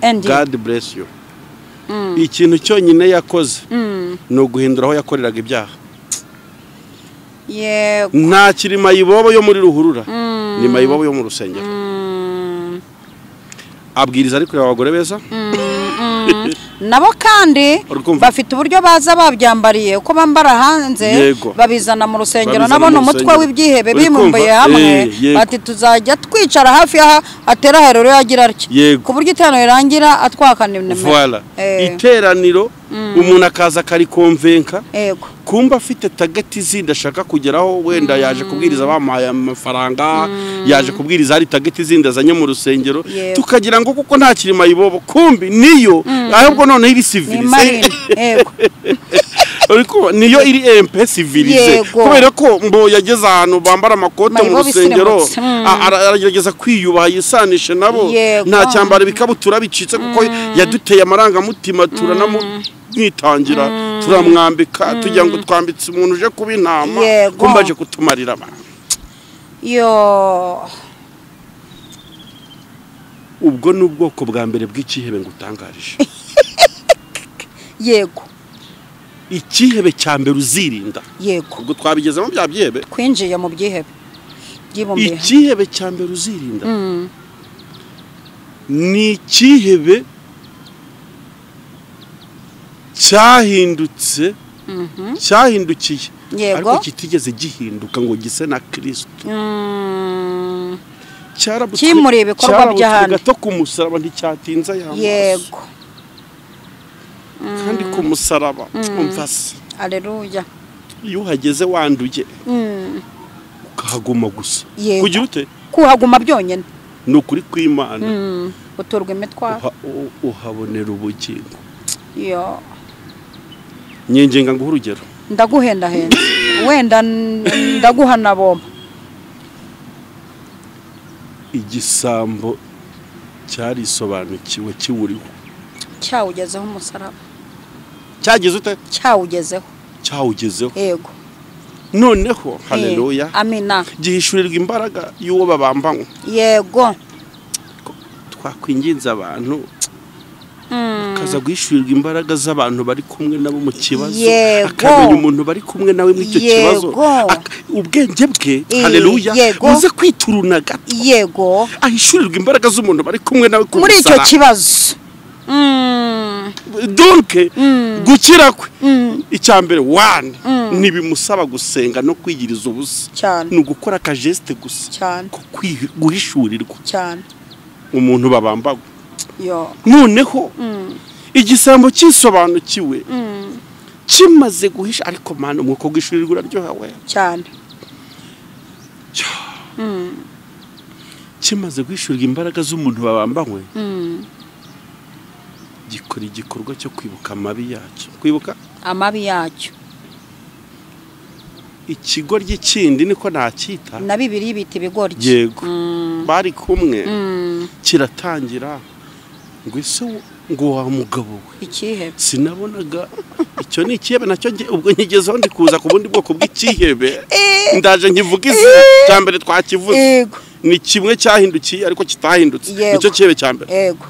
And God bless you. Ikintu cyonyine yakoze ni uguhindura aho yakoreraga ibyaha. Yego. Nta kiri mayibobo yo muri ruhurura, ni mayibobo yo mu rusengero. Abwiriza ari kureba abagore beza. Nabo kandi bafite uburyo baza babyambariye uko bambara hanze babizana mu rusengero. Nabo ni umutwe w'ibyihebe bimumbuye hamwe bati tuzajya twicara hafi aha atera herero yagira atya ku buryo iteraniro rirangira atwakana nimero. Iteraniro umuntu akaza akarikonvenka kumba afite tagati zindi ashaka kugeraho, wenda yaje kubwiriza bamuhaye amafaranga, yaje kubwiriza hari tagati zindi azanye mu rusengero, tukagira ngo kuko nta kiri mayibobo, kumbi niyo ahubwo none iri civilisé. Ariko niyo iri MP civilisé kubera ko mbo yageze ahantu bambara amakote mu rusengero, aragerageza kwiyubaha yisanishe nabo, nta cyambara bikabutura bicitse kuko yaduteye amarangamutima turanamwitangira turamwambika tugira ngo twambitse umuntu uje kuba intama kumbaje kutumarira abantu. Yo, ubwo ni ubwoko bwa mbere bw'ikihebe ngutangarije. Yego. Ikihebe cya mbere uzirinda. Yego. Ubwo twabigezemo bya byihebe. Twinjiye mu byihebe. Byibumbiye. Ikihebe cya mbere uzirinda. Ni ikihebe cyahindutse, cyahindukiye Ariko kitigeze gihinduka ngo gise na Kristo. Kimuri ibikorwa by'ahandi gato ku musaraba nticyatinza ya maso. Yego. Kandi ku musaraba umva se. Haleluya. Iyo uhageze wanduye ukahaguma gusa. Kugira ute? Kuhaguma byonyine. Ni ukuri kw'Imana. Uturwa imitwaro. Uhabonera ubugingo. Yo. Nyengenga nguha urugero. Ndaguhenda henda. Wenda ndaguha na bomba. Igisambo cyarisobanukiwe kiwuriho. Cyawugezeho umusaraba. Cyagize ute? Cyawugezeho. Cyawugezeho. Yego. Noneho haleluya. Amina. Gihishurirwa imbaraga y'uwo babambanywe. Yego. Twakwinginza abantu kaza guhishurirwa imbaraga z'abantu bari kumwe nabo mu kibazo, akamenya umuntu bari kumwe nawe muri icyo kibazo, ubwenge bwe haleluya muze kwituruna gato. Yego. Ahishurirwa imbaraga z'umuntu bari kumwe nawe muri icyo kibazo. Donc gukira kwe icyambere 1 ntibimusaba gusenga no kwigiriza ubusa, ni ugukora ka geste gusa guhishurirwa cyane umuntu babambaga. Yo. Noneho igisambo cyisobanukiwe kimaze guhisha, ariko mana umwuka guhishurirwa uraryoha we cyane. Kimaze guhishurirwa imbaraga z'umuntu babambanywe, gikora igikorwa cyo kwibuka amabi yacyo. Kwibuka amabi yacyo. Ikigoryi kindi niko nacyita na Bibiliya bita ibigoryi. Yego. Bari kumwe kiratangira ngo ese ngo wa mugabo we ikihebe sinabonaga icyo ni ikihebe nacyo ubwo nkigezeho ndi kuza ku bundi bwoko bw'ikihebe ndaje nkivuga izina cya mbere twakivuze ni kimwe cyahindukiye ariko kitahindutse nicyo kihebe cya mbere. Yego.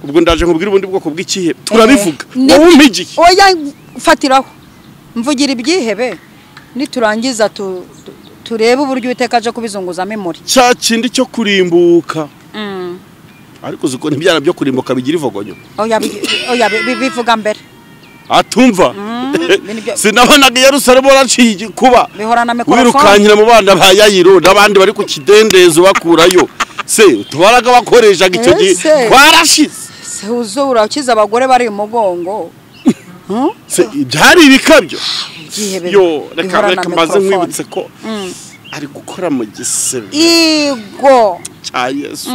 Ubwo ndaje nkubwira ubundi bwoko bw'ikihebe turabivuga wowe umpigiye. Oya fatiraho mvugira ibyihebe niturangiza turebe uburyo Uwiteka aje kubizunguzamo imuri cya kindi cyo kurimbuka. Ariko uzi ko n'ibyana byo kurimbuka bigira ivogonyo. Oya oya bivuga mbere atumva. Sinabonaga Yerusalemu waraciye kuba wirukanyira mu bana ba Yayiro n'abandi bari ku kidendezo bakurayo se tubaraga bakoreshaga icyo gihe twarashize. Se uzo urakiza abagore bari umugongo se byari ibikabyo. Yo reka mbaze nkwibutse ko ari gukora mu gisebe igo cya Yesu.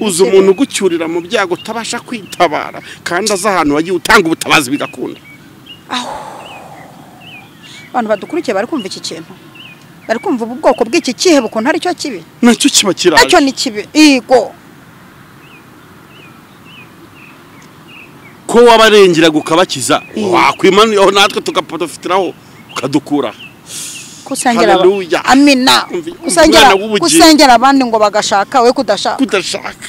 Uzi umuntu ugucyurira mu byago utabasha kwitabara kandi aza ahantu wagiye utanga ubutabazi bigakunda. Abantu badukurikiye bari kumva iki kintu, bari kumva ubu bwoko bw'iki kihebe ukuntu ari cyo kibi. Nacyo kiba kiraje. Nacyo ni kibi. Igo. Ko wabarengera gukabakiza wakwimanuyeho natwe tugaprofitiraho ukadukura. Kusengera amina. Kusengera abandi ngo bagashaka we kudashaka. Kudashaka.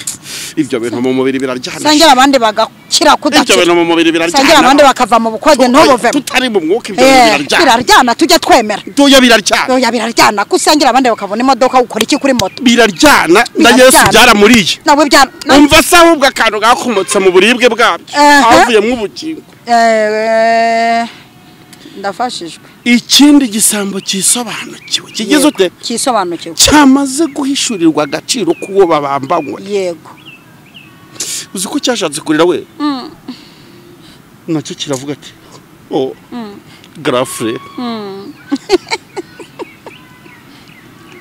Ibyo bintu mu mubiri biraryana. Sengera abandi bagakira kudakira. Ibyo bintu mu mubiri biraryana. Sengera abandi bakava mu bukode ntobovemo. Tutari mu mwuka ibyo bintu biraryana. Biraryana tujya twemera. Tuya biraryana. Tuya biraryana. Kusengera abandi bakavuna imodoka ukora iki kuri moto. Biraryana na Yesu byaramuriye. Nawe byara. Umva se ahubwo akantu gakomotse mu buribwe bwabyo. Havuyemo ubugingo. Ndafashijwe. Ikindi gisambo cyisobanukiwe kigize ute? Cyisobanukiwe cyamaze guhishurirwa agaciro kuwo babambanywe. Yego. Uzi ko cyashatse kurira we? Nacyo kiravuga ati oh grafre.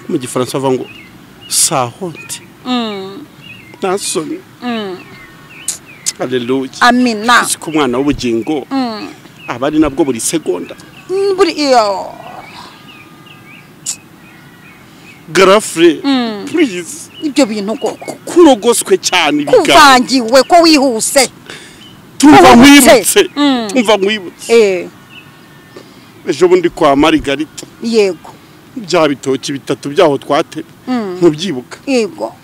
Mu gifaransa bavuga ngo sa honte. Nasoni. Haleluya. Amina. Uzi ko umwana w'ubugingo abari nabwo buri segonda. Buri iyo grafre please. Ibyo bintu koko kurogoswe cyane ibiganza kuvangiwe ko wihuse tumva nkwibutse tumva nkwibutse ejo bundi kwa Margarita. Yego. Bya bitoki bitatu byaho twate ntubyibuka. Yego.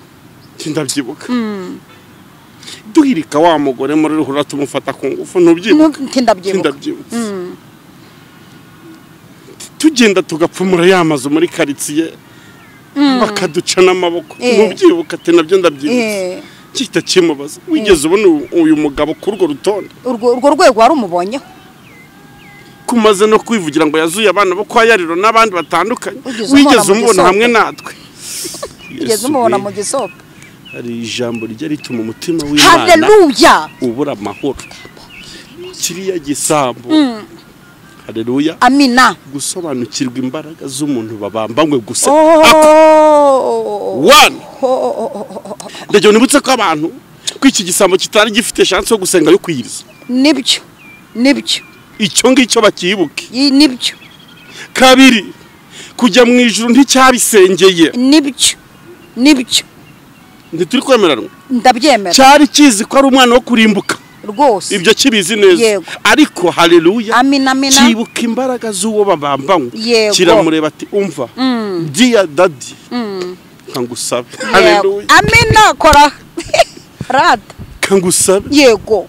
Ndabyibuka. Duhirika wa mugore muri ruhura tumufata ku ngufu ntubyibuka. Ndabyibuka. Tugenda tugapfumura yamazu muri quartier bakaduca n'amaboko ntubyibuka ati nabyo ndabyibutse. Kita kimubaza wigeze ubona uyu mugabo kuri urwo rutonde urwo rwego wari umubonyeho? Kumaze no kwivugira ngo yazuye abana bo kwa Yariro n'abandi batandukanye, wigeze umubona hamwe natwe? Wigeze umubona mu gisope? Hari ijambo rijya rituma umutima w'Imana, haleluya, ubura amahoro. Kiriya gisambo, haleluya, amina, gusobanukirwa imbaraga z'umuntu babambanywe gusa. One, ndagira nibutse ko abantu ko iki gisambo kitari gifite chance yo gusenga yo kwiriza. Nibyo, nibyo, icyo ngicyo bakibuke. Nibyo. Kabiri, kujya mu ijuru nticyabisengeye. Nibyo, nibyo. Ntituri kwemeranwa? Ndabyemera. Cyari kizi ko ari umwana wo kurimbuka rwose, ibyo kibizi neza. Ariko haleluya, amina, amina, kibuka imbaraga z'uwo babambanywe, kiramureba ati umva dear daddy, kangusabe. Haleluya, amina, kora rada, kangusabe. Yego,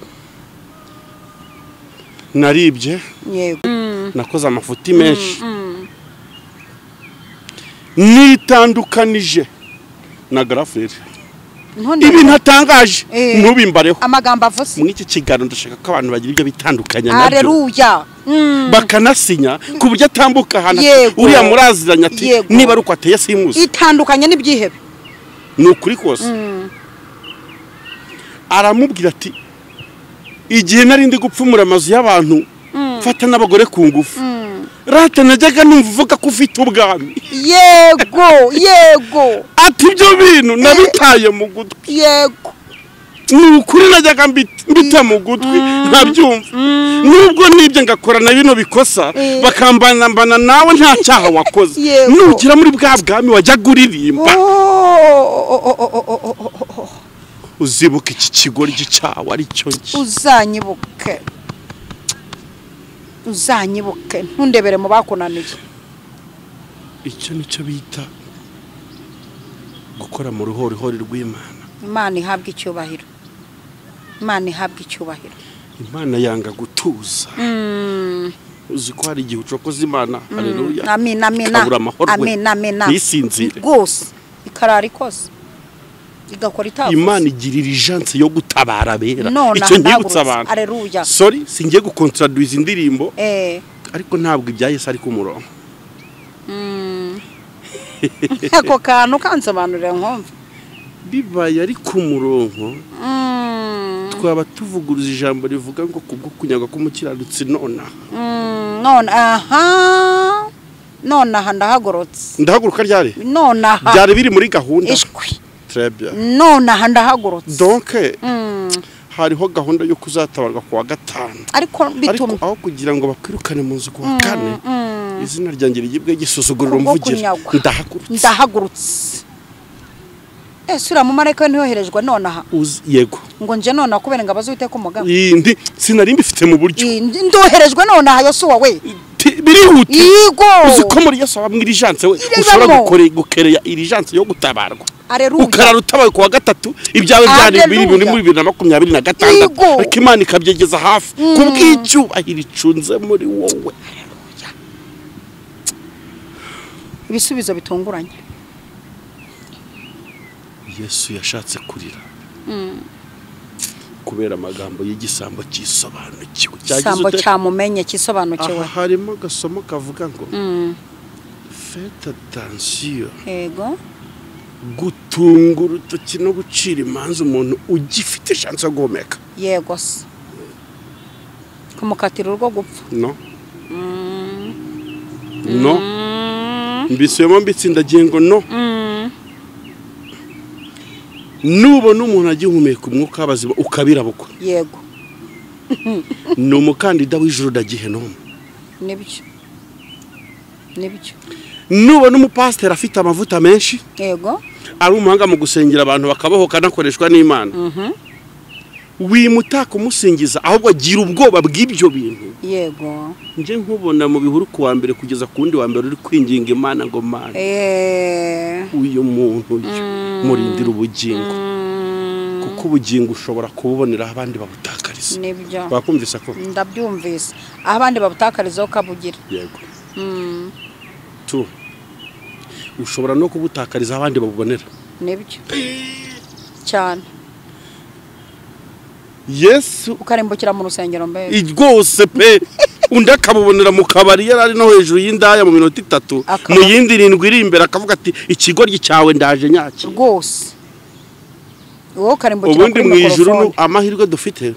naribye, yego, nakoze amafuti menshi, nitandukanije na grafere. Ibintu atangaje ntubimbareho amagambo avuze muri iki kiganiro. Ndashaka ko abantu bagira ibyo bitandukanya nabyo, haleluya, bakanasinya ku buryo atambuka hano uriya muraziranya ati niba ari uko ateye simuzi, itandukanye n'ibyihebe. Ni ukuri kose. Aramubwira ati igihe nari ndi gupfumura amazu y'abantu mfata n'abagore ku ngufu, rata najyaga numva uvuga ko ufite ubwami. Yego, yego. Ati ibyo bintu nabitaye mu gutwi. Yego, ni ukuri najyaga mbita mu gutwi nkabyumva, nubwo nibyo ngakora na bino bikosa bakambanambana nawe nta cyaha wakoze. Nugira muri bwa bwami wajyaga uririmba, uzibuka iki kigoryi cyawe ari cyo nge. Uzanyibuke, uzanyibuke, ntundebere mu bakunaniye. Icyo nicyo bita gukora mu ruhorihori rw'Imana. Imana ihabwa icyubahiro, Imana ihabwa icyubahiro. Imana yanga gutuza. Uzi ko hari igihe ucokoza Imana, haleluya, amina, amina, amina, amina, ntisinzire rwose, ikarara ikoze, igakora itavuze. Imana igirira ijanse yo gutabara abera. Icyo ntibutsa abantu. Haleluya. Sorry, singiye gukontraduiza indirimbo, ariko ntabwo ibya Yesu ari ku murongo. Ako kantu kansobanurira nkumva. Bibaye ari ku murongo, twaba tuvuguruza ijambo rivuga ngo kubwo kunyaga k'umukiranutsi nona. None aha, none aha ndahagorotse. Ndahaguruka ryari? None aha. Byari biri muri gahunda. Ishwi. Très bien. None aha ndahagorotse. Donc hariho gahunda yo kuzatabarwa kuwa gatanu. Ariko bitumye aho kugira ngo bakwirukane mu nzu kuwa kane, izina ryanjye rigibwe gisuzuguriro mvugira ndahagurutse. Ndahagurutse. Ese uriya mumarayika ntiyoherejwe none aha? Yego. Ngo nje none akubere ngo abaze Uwiteka umugambi. Indi sinari mbifite mu buryo. Ndoherejwe none aha Yosuwa we. Birihuta. Yego. Uzi ko muri Yesu abamwe irijanse we ushobora gukoreya irijanse yo gutabarwa. Ukarara utabaye kuwa gatatu, ibyawe byari biri muri 2026, ariko Imana ikabyegeza hafi kubw'icyubahiro icunze muri wowe. Ibisubizo bitunguranye. Yesu yashatse kurira kubera amagambo y'igisambo cyisobanukiwe. Igisambo cyamumenye cyisobanukiwe. Aha harimo agasomo kavuga ngo faites attention. Yego. Gutunga urutoki no gucira imanza umuntu ugifite chance yo guhumeka. Yego se. Kumukatira urwo gupfa. No. No. Mbisubiyemo mbitsindagiye ngo no. Nubona umuntu agihumeka umwuka w'abazima ukabirabukwa. Yego. Ni umukandida w'ijuru ndagihenomu. Nibyo, nibyo. Nubona umupasiteri afite amavuta menshi, yego, ari umuhanga mu gusengera abantu bakabohoka anakoreshwa n'Imana, wimutaka umusingiza, ahubwo agira ubwoba bw'ibyo bintu. Yego. Nje nkubona mu bihuru kuwa mbere kugeza ku wundi wa mbere uri kwinginga Imana ngo Mana, uyu muntu murindira ubugingo, kuko ubugingo ushobora kububonera abandi babutakariza. Nibyo. Bakumvise ko? Ndabyumvise. Abandi babutakariza ukabugira. Yego. Tu ushobora no kubutakariza abandi babubonera. Nibyo. Cyane. Yesu ukarembukira mu rusengero mbere. Rwose pe. Undi akabubonera mu kabari yari ari no hejuru y'indaya mu minota 3, mu yindi 7 iri imbere akavuga ati ikigoryi cyawe ndaje nyaki rwose. Wowe karimbukira ubundi mu ijuru amahirwe dufite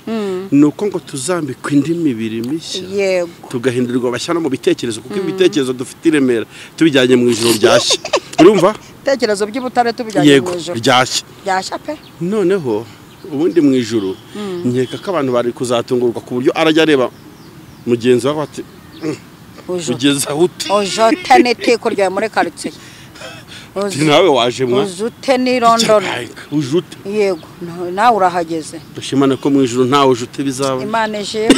nuko ngo tuzambikwa indi mibiri mishya. Yego. Tugahindurirwa bashya no mu bitekerezo, kuko ibitekerezo dufite iremera tubijyanye mu ijuru ryashya. Urumva? Ibitekerezo by'ubutare tubijyanye mu ijuru ryashya. Ryashya pe. Noneho ubundi mu ijuru nkeka ko abantu bari kuzatungurwa ku buryo arajya areba mugenzi wawe ati ugeze aho ute ojote n'iteko ryawe muri quartier nawe waje mwa ujute ni London ujute. Yego nawe urahageze. Dushimana ko mu ijuru ntawe ujute bizaba. Imana ije.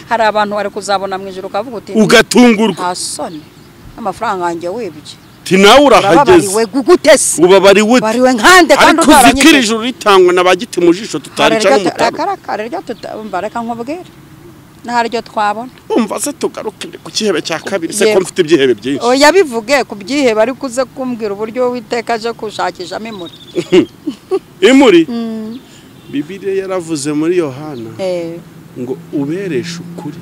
Hari abantu bari kuzabona mu ijuru kavuga uti ugatungurwa nta soni amafaranga yanjye wibye ti nawe urahageze ubabariwe gute se ubabariwe bariwe nkande kandi utaranyije. Ariko ijuru ritangwa n'abagiti mu jisho tutarica n'umutaro. Reka tutambareka nkubwire ntaryo twabona. Umva se tugaruke ku kihebe cya kabiri se ko mfite ibyihebe byinshi. Oya bivuge ku byihebe ariko uze kumbwira uburyo witeka aje kushakishamo imuri. Imuri? Bibiliya yaravuze muri Yohana ngo ubereshe ukuri.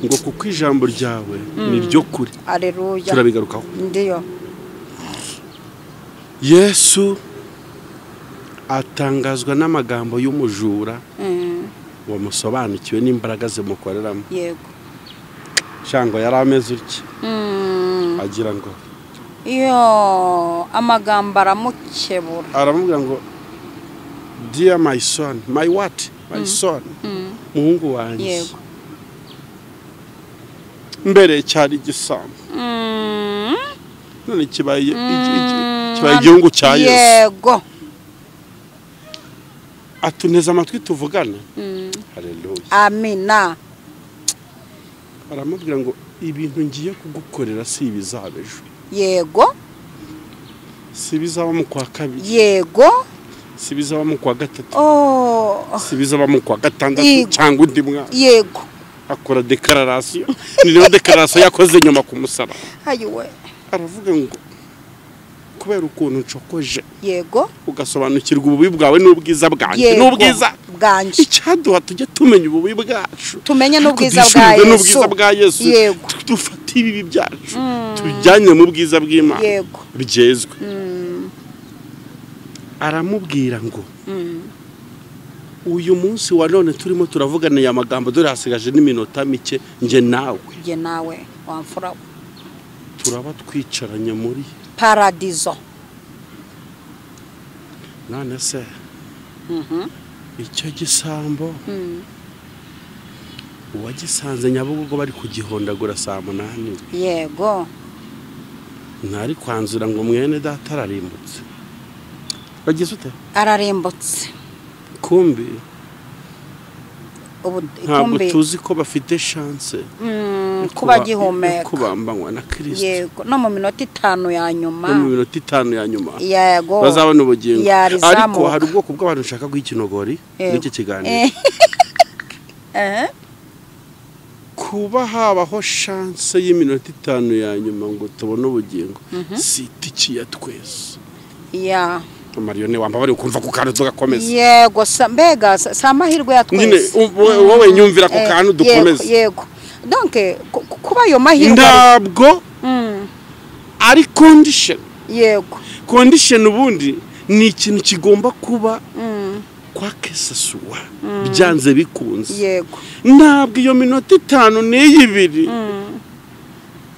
Ngo kuko ijambo ryawe ni ryo kuri. Haleluya. Turabigarukaho. Ndiyo. Yesu atangazwa n'amagambo y'umujura wamusobanukiwe n'imbaraga zimukoreramo. Yego. Shango yari ameze utya. Agira ngo iyo amagambo aramukebura. Aramubwira ngo dear my son, my what? My son. Muhungu wanjye. Yego. Mbere cyari igisambo. None kibaye kibaye igihugu cya Yesu. Yego. Atuneza amatwi tuvugana. Haleluya. Amina. Aramubwira ngo ibintu ngiye kugukorera si ibizaba ejo. Yego. Si bizaba mu kwa kabiri. Yego. Si bizaba mu kwa gatatu. Si bizaba mu kwa gatandatu cyangwa undi mwaka. Yego. Akora declaration. Ni declaration yakoze nyuma ku musaraba. Ayiwe. Aravuga ngo kubera ukuntu ncokoje. Yego. Ugasobanukirwa ububi bwawe n'ubwiza bwanjye. N'ubwiza bwanjye. Icyaduha tujye tumenya ububi bwacu. Tumenye n'ubwiza bwa Yesu. N'ubwiza bwa Yesu. Yego. Dufate ibibi byacu. Tujyanye mu bwiza bw'Imana. Yego. Byezwe. Aramubwira ngo uyu munsi wa none turimo turavugana ya magambo dore hasigaje n'iminota mike nje nawe. Nje nawe wamfura. Turaba twicaranye muri paradizo. None se icyo gisambo uwagisanze Nyabugogo bari kugihondagura saa 8. Yego. Ntari kwanzura ngo mwene data ararimbutse. Bagize ute? Ararimbutse. Kumbi ntabwo tuzi ko bafite chance kuba gihumeka kubambanywa na Kristo. Yego. No mu minota 5 ya nyuma. No mu minota 5 ya nyuma. Yego. Bazabona ubugingo. Ariko hari ubwoko bw'abantu nshaka guha ikinogori n'iki kiganiro. Kuba habaho chance y'iminota 5 ya nyuma ngo tubone ubugingo si itiki ya twese. Ya. Marione wamba bari ukumva ku kantu tugakomeza. Yego mbega sa amahirwe ya twese. Nyine wowe nyumvira ku kantu dukomeza. Yego. Donc kuba ayo mahirwe ntabwo ari condition. Yego. Condition ubundi ni ikintu kigomba kuba kwa kesasuwa byanze bikunze. Yego. Ntabwo iyo minota 5 n'ibiri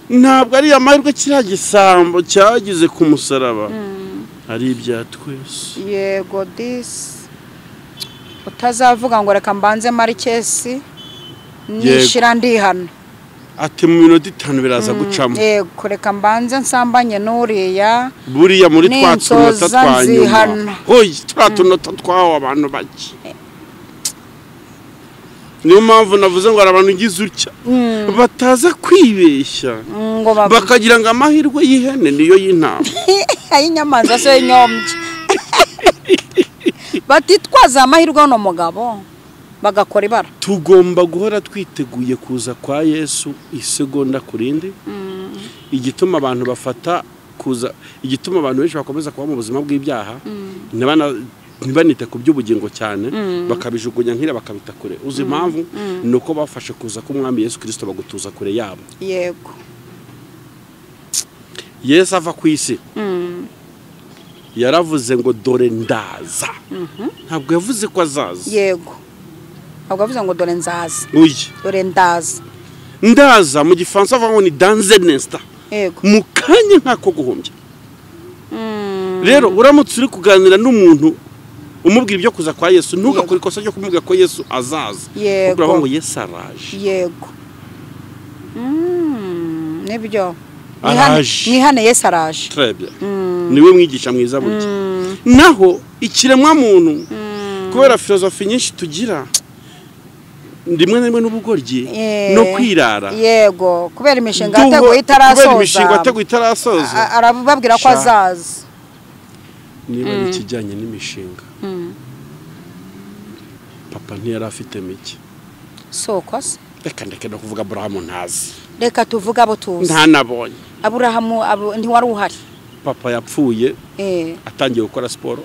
ntabwo ari amahirwe kiriya gisambo cyagize ku musaraba. Ari ibya twese. Yego this utazavuga ngo reka mbanze marikesi nishira ndihana. Ati mu minota 5 biraza gucamo. Yego reka mbanze nsambanye n'uriya. Buriya muri twa tunota twa nyuma. Hoyi twa tunota twaho abantu bake. Niyo mpamvu navuze ngo abantu ngize utya bataza kwibeshya bakagira ngo amahirwe y'ihene niyo y'intama. Ayinyamanza se y'inyombye. Batitwaza amahirwe no mugabo bagakora ibara. Tugomba guhora twiteguye kuza kwa Yesu isegonda kurindi. Igituma abantu bafata kuza, igituma abantu benshi bakomeza kuba mu buzima bw'ibyaha ntibanite ku by'ubugingo cyane, bakabijugunya nkira bakabita kure. Uzi impamvu? Nuko bafashe kuza k'umwami Yesu Kristo bagutuza kure yabo. Yego. Yesu ava ku isi yaravuze ngo dore ndaza. Ntabwo yavuze ko azaza. Yego. Ntabwo yavuze ngo dore nzaza. Oya. Dore ndaza. Ndaza mu gifaransa bavuga ngo ni dans un instant. Yego. Mu kanya nk'ako guhumbya. Rero uramutse uri kuganira n'umuntu umubwira ibyo kuza kwa Yesu, ntugakore ikosa ryo kumubwira ko Yesu azaza. Yego. Uravuga ngo Yesu araje. Yego. Nibyo. Araje. Mwihane Yesu araje. Très bien. Niwe mwigisha mwiza burya. Naho ikiremwa muntu kubera filosofi nyinshi tugira ndimwe na rimwe n'ubugoryi no kwirara. Yego, kubera imishinga yateguye itarasoza. Kubera imishinga yateguye itarasoza. Arababwira ko azaza. Niba ari ikijyanye n'imishinga. Papa ntiyari afite mike. Soko se. Reka ndeke no kuvuga Aburahamu ntazi. Reka tuvuga abo tuzi. Ntanabonye. Aburahamu ntiwari uhari. Papa yapfuye atangiye gukora siporo.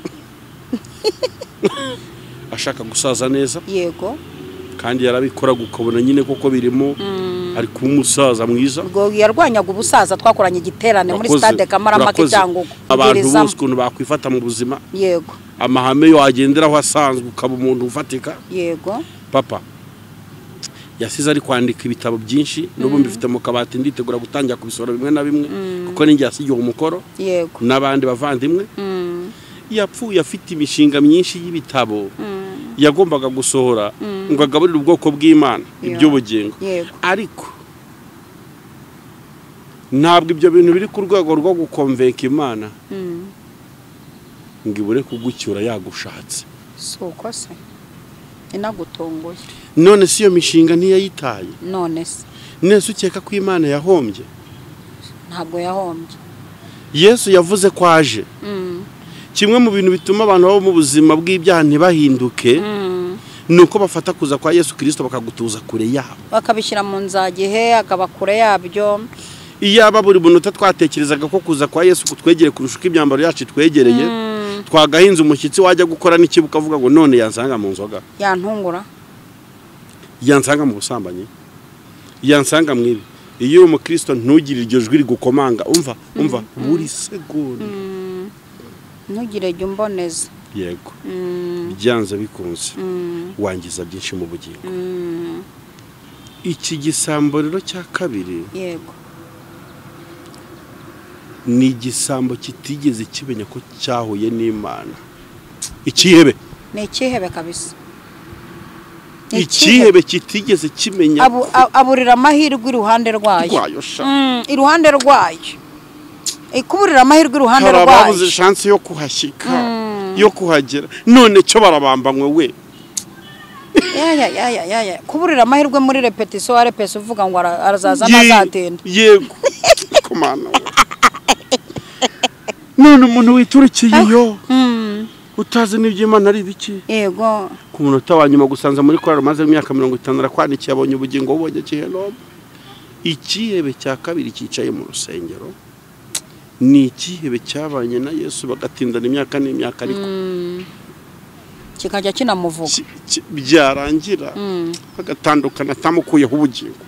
Ashaka gusaza neza. Yego. Kandi yarabikora gukabona nyine koko birimo ari kuba umusaza mwiza. Ubwo yarwanyaga ubusaza, twakoranye igiterane muri stade Kamarampaka cyangwa abantu bose ukuntu bakwifata mu buzima. Yego. Amahame yo agenderaho asanzwe ukaba umuntu ufatika. Yego. Papa yasize ari kwandika ibitabo byinshi, n'ubu mbifite mu kabati nditegura gutangira kubisora bimwe na bimwe kuko ninjye yasigiye umukoro. Yego. N'abandi bavandimwe. Yapfuye afite imishinga myinshi y'ibitabo yagombaga gusohora ngo agaburire ubwoko bw'Imana iby'ubugingo. Ariko ntabwo ibyo bintu biri ku rwego rwo gukonvenka Imana ngo ibure kugucyura yagushatse. Soko se inagutongoye. None si iyo mishinga ntiyayitaye. None se nese ukeka ko Imana yahombye? Ntabwo yahombye. Yesu yavuze ko aje. Kimwe mu bintu bituma abantu baba mu buzima bw'ibyaha ntibahinduke nuko bafata kuza kwa Yesu Kristo bakagutuza kure yabo, bakabishyira mu nzagihe akaba kure yabyo. Iyaba buri munota twatekerezaga ko kuza kwa Yesu kutwegere kurusha uko imyambaro yacu twegereye, twagahinze umushyitsi wajya gukora n'ikibuka avuga ngo none yansanga mu nzoga, yantungura, yansanga mu busambanyi, yansanga mu ibi. Iyo uri umukristo ntugire iryo jwi rigukomanga, umva umva buri segonda. Ntugire jya umboneza. Yego. Byanze bikunze wangiza byinshi mu bugingo. Iki gisambo rero cya kabiri, yego, ni igisambo kitigeze kimenya ko cyahuye n'Imana. Ikihebe. Ni ikihebe kabisa. Ikihebe kitigeze kimenya. Aburira amahirwe iruhande rwayo. Iruhande rwayo. Ikuburira amahirwe iruhande rwayo. Harababuze chance yo kuhashyika, yo kuhagera. None cyo barabambanywe we. Ya ya ya ya ya. Kuburira amahirwe muri repetition arepese uvuga ngo arazaza nazatinda. Yego. Komana. None umuntu witurukiye yo. Utazi n'iby'Imana ari biki? Yego. Ku munota wa nyuma gusanza muri korali maze imyaka 50 arakwandikiye abonye ubugingo bubonye gihenomu. Ikihebe cya kabiri cyicaye mu rusengero. Ni ikihebe cyabanye na Yesu bagatindana imyaka n'imyaka ariko kikajya kinamuvuga byarangira bagatandukana atamukuyeho ubugingo.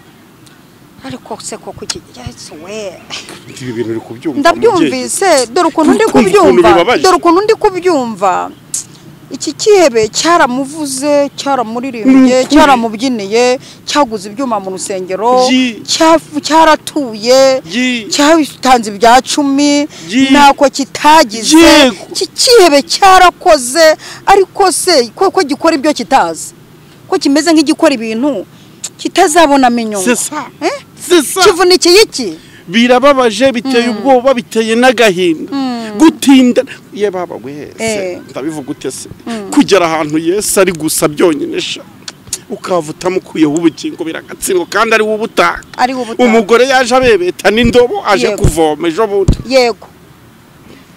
Ariko se koko iki Yesu we, ibi bintu uri kubyumva? Ndabyumvise, dore ukuntu ndi kubyumva, dore ukuntu ndi kubyumva. Iki kihebe cyaramuvuze, cyaramuririmbye, cyaramubyiniye, cyaguze ibyuma mu rusengero, cyaratuye, cyatanze ibya 10, ntako kitagize. Iki kihebe cyarakoze, ariko se koko gikora ibyo kitazi, ko kimeze nk'igikora ibintu kitazabona inyungu. Kivunikiye iki? Birababaje, biteye ubwoba, biteye n'agahinda. Gutinda ye baba wese ndabivuga ute se kugera ahantu Yesu ari gusa byonyine sha ukava utamukuyeho ubugingo biragatsindwa kandi ari ubutaka. Umugore yaje abebeta n'indobo aje kuvoma ejo bundi. Yego.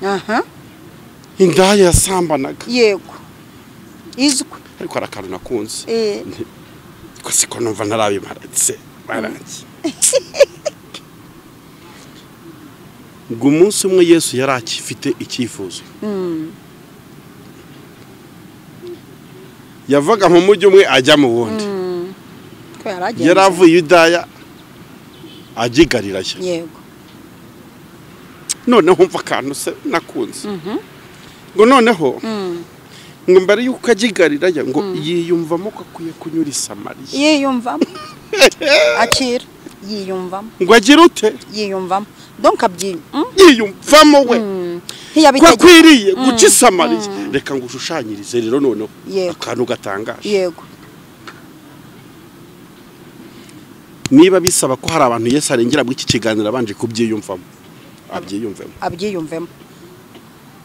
Aha. Indaya yasambanaga. Yego. Izwe. Ariko arakantu nakunze. Ko siko numva ntarabimaratse barangiye. Ngo umunsi umwe Yesu yari akifite icyifuzo. Yavaga mu mujyi umwe ajya mu wundi. Yaravuye Yudaya ajya i Galilaya. Yego. Noneho mva akantu se nakunze. Ngo noneho ngo mbere yuko ajya i Galilaya ngo yiyumvamo ko akwiye kunyura i Samariya. Yiyumvamo. Akira yiyumvamo. Ngo agira ute? Yiyumvamo. Donc yiyumvamo we. Ko akwiriye guca i Samariya. Reka ngo ushushanyirize rero noneho akantu gatangaje. Yego. Niba bisaba ko hari abantu Yesu arengera muri iki kiganiro abanje kubyiyumvamo, abyiyumvemo. Abyiyumvemo.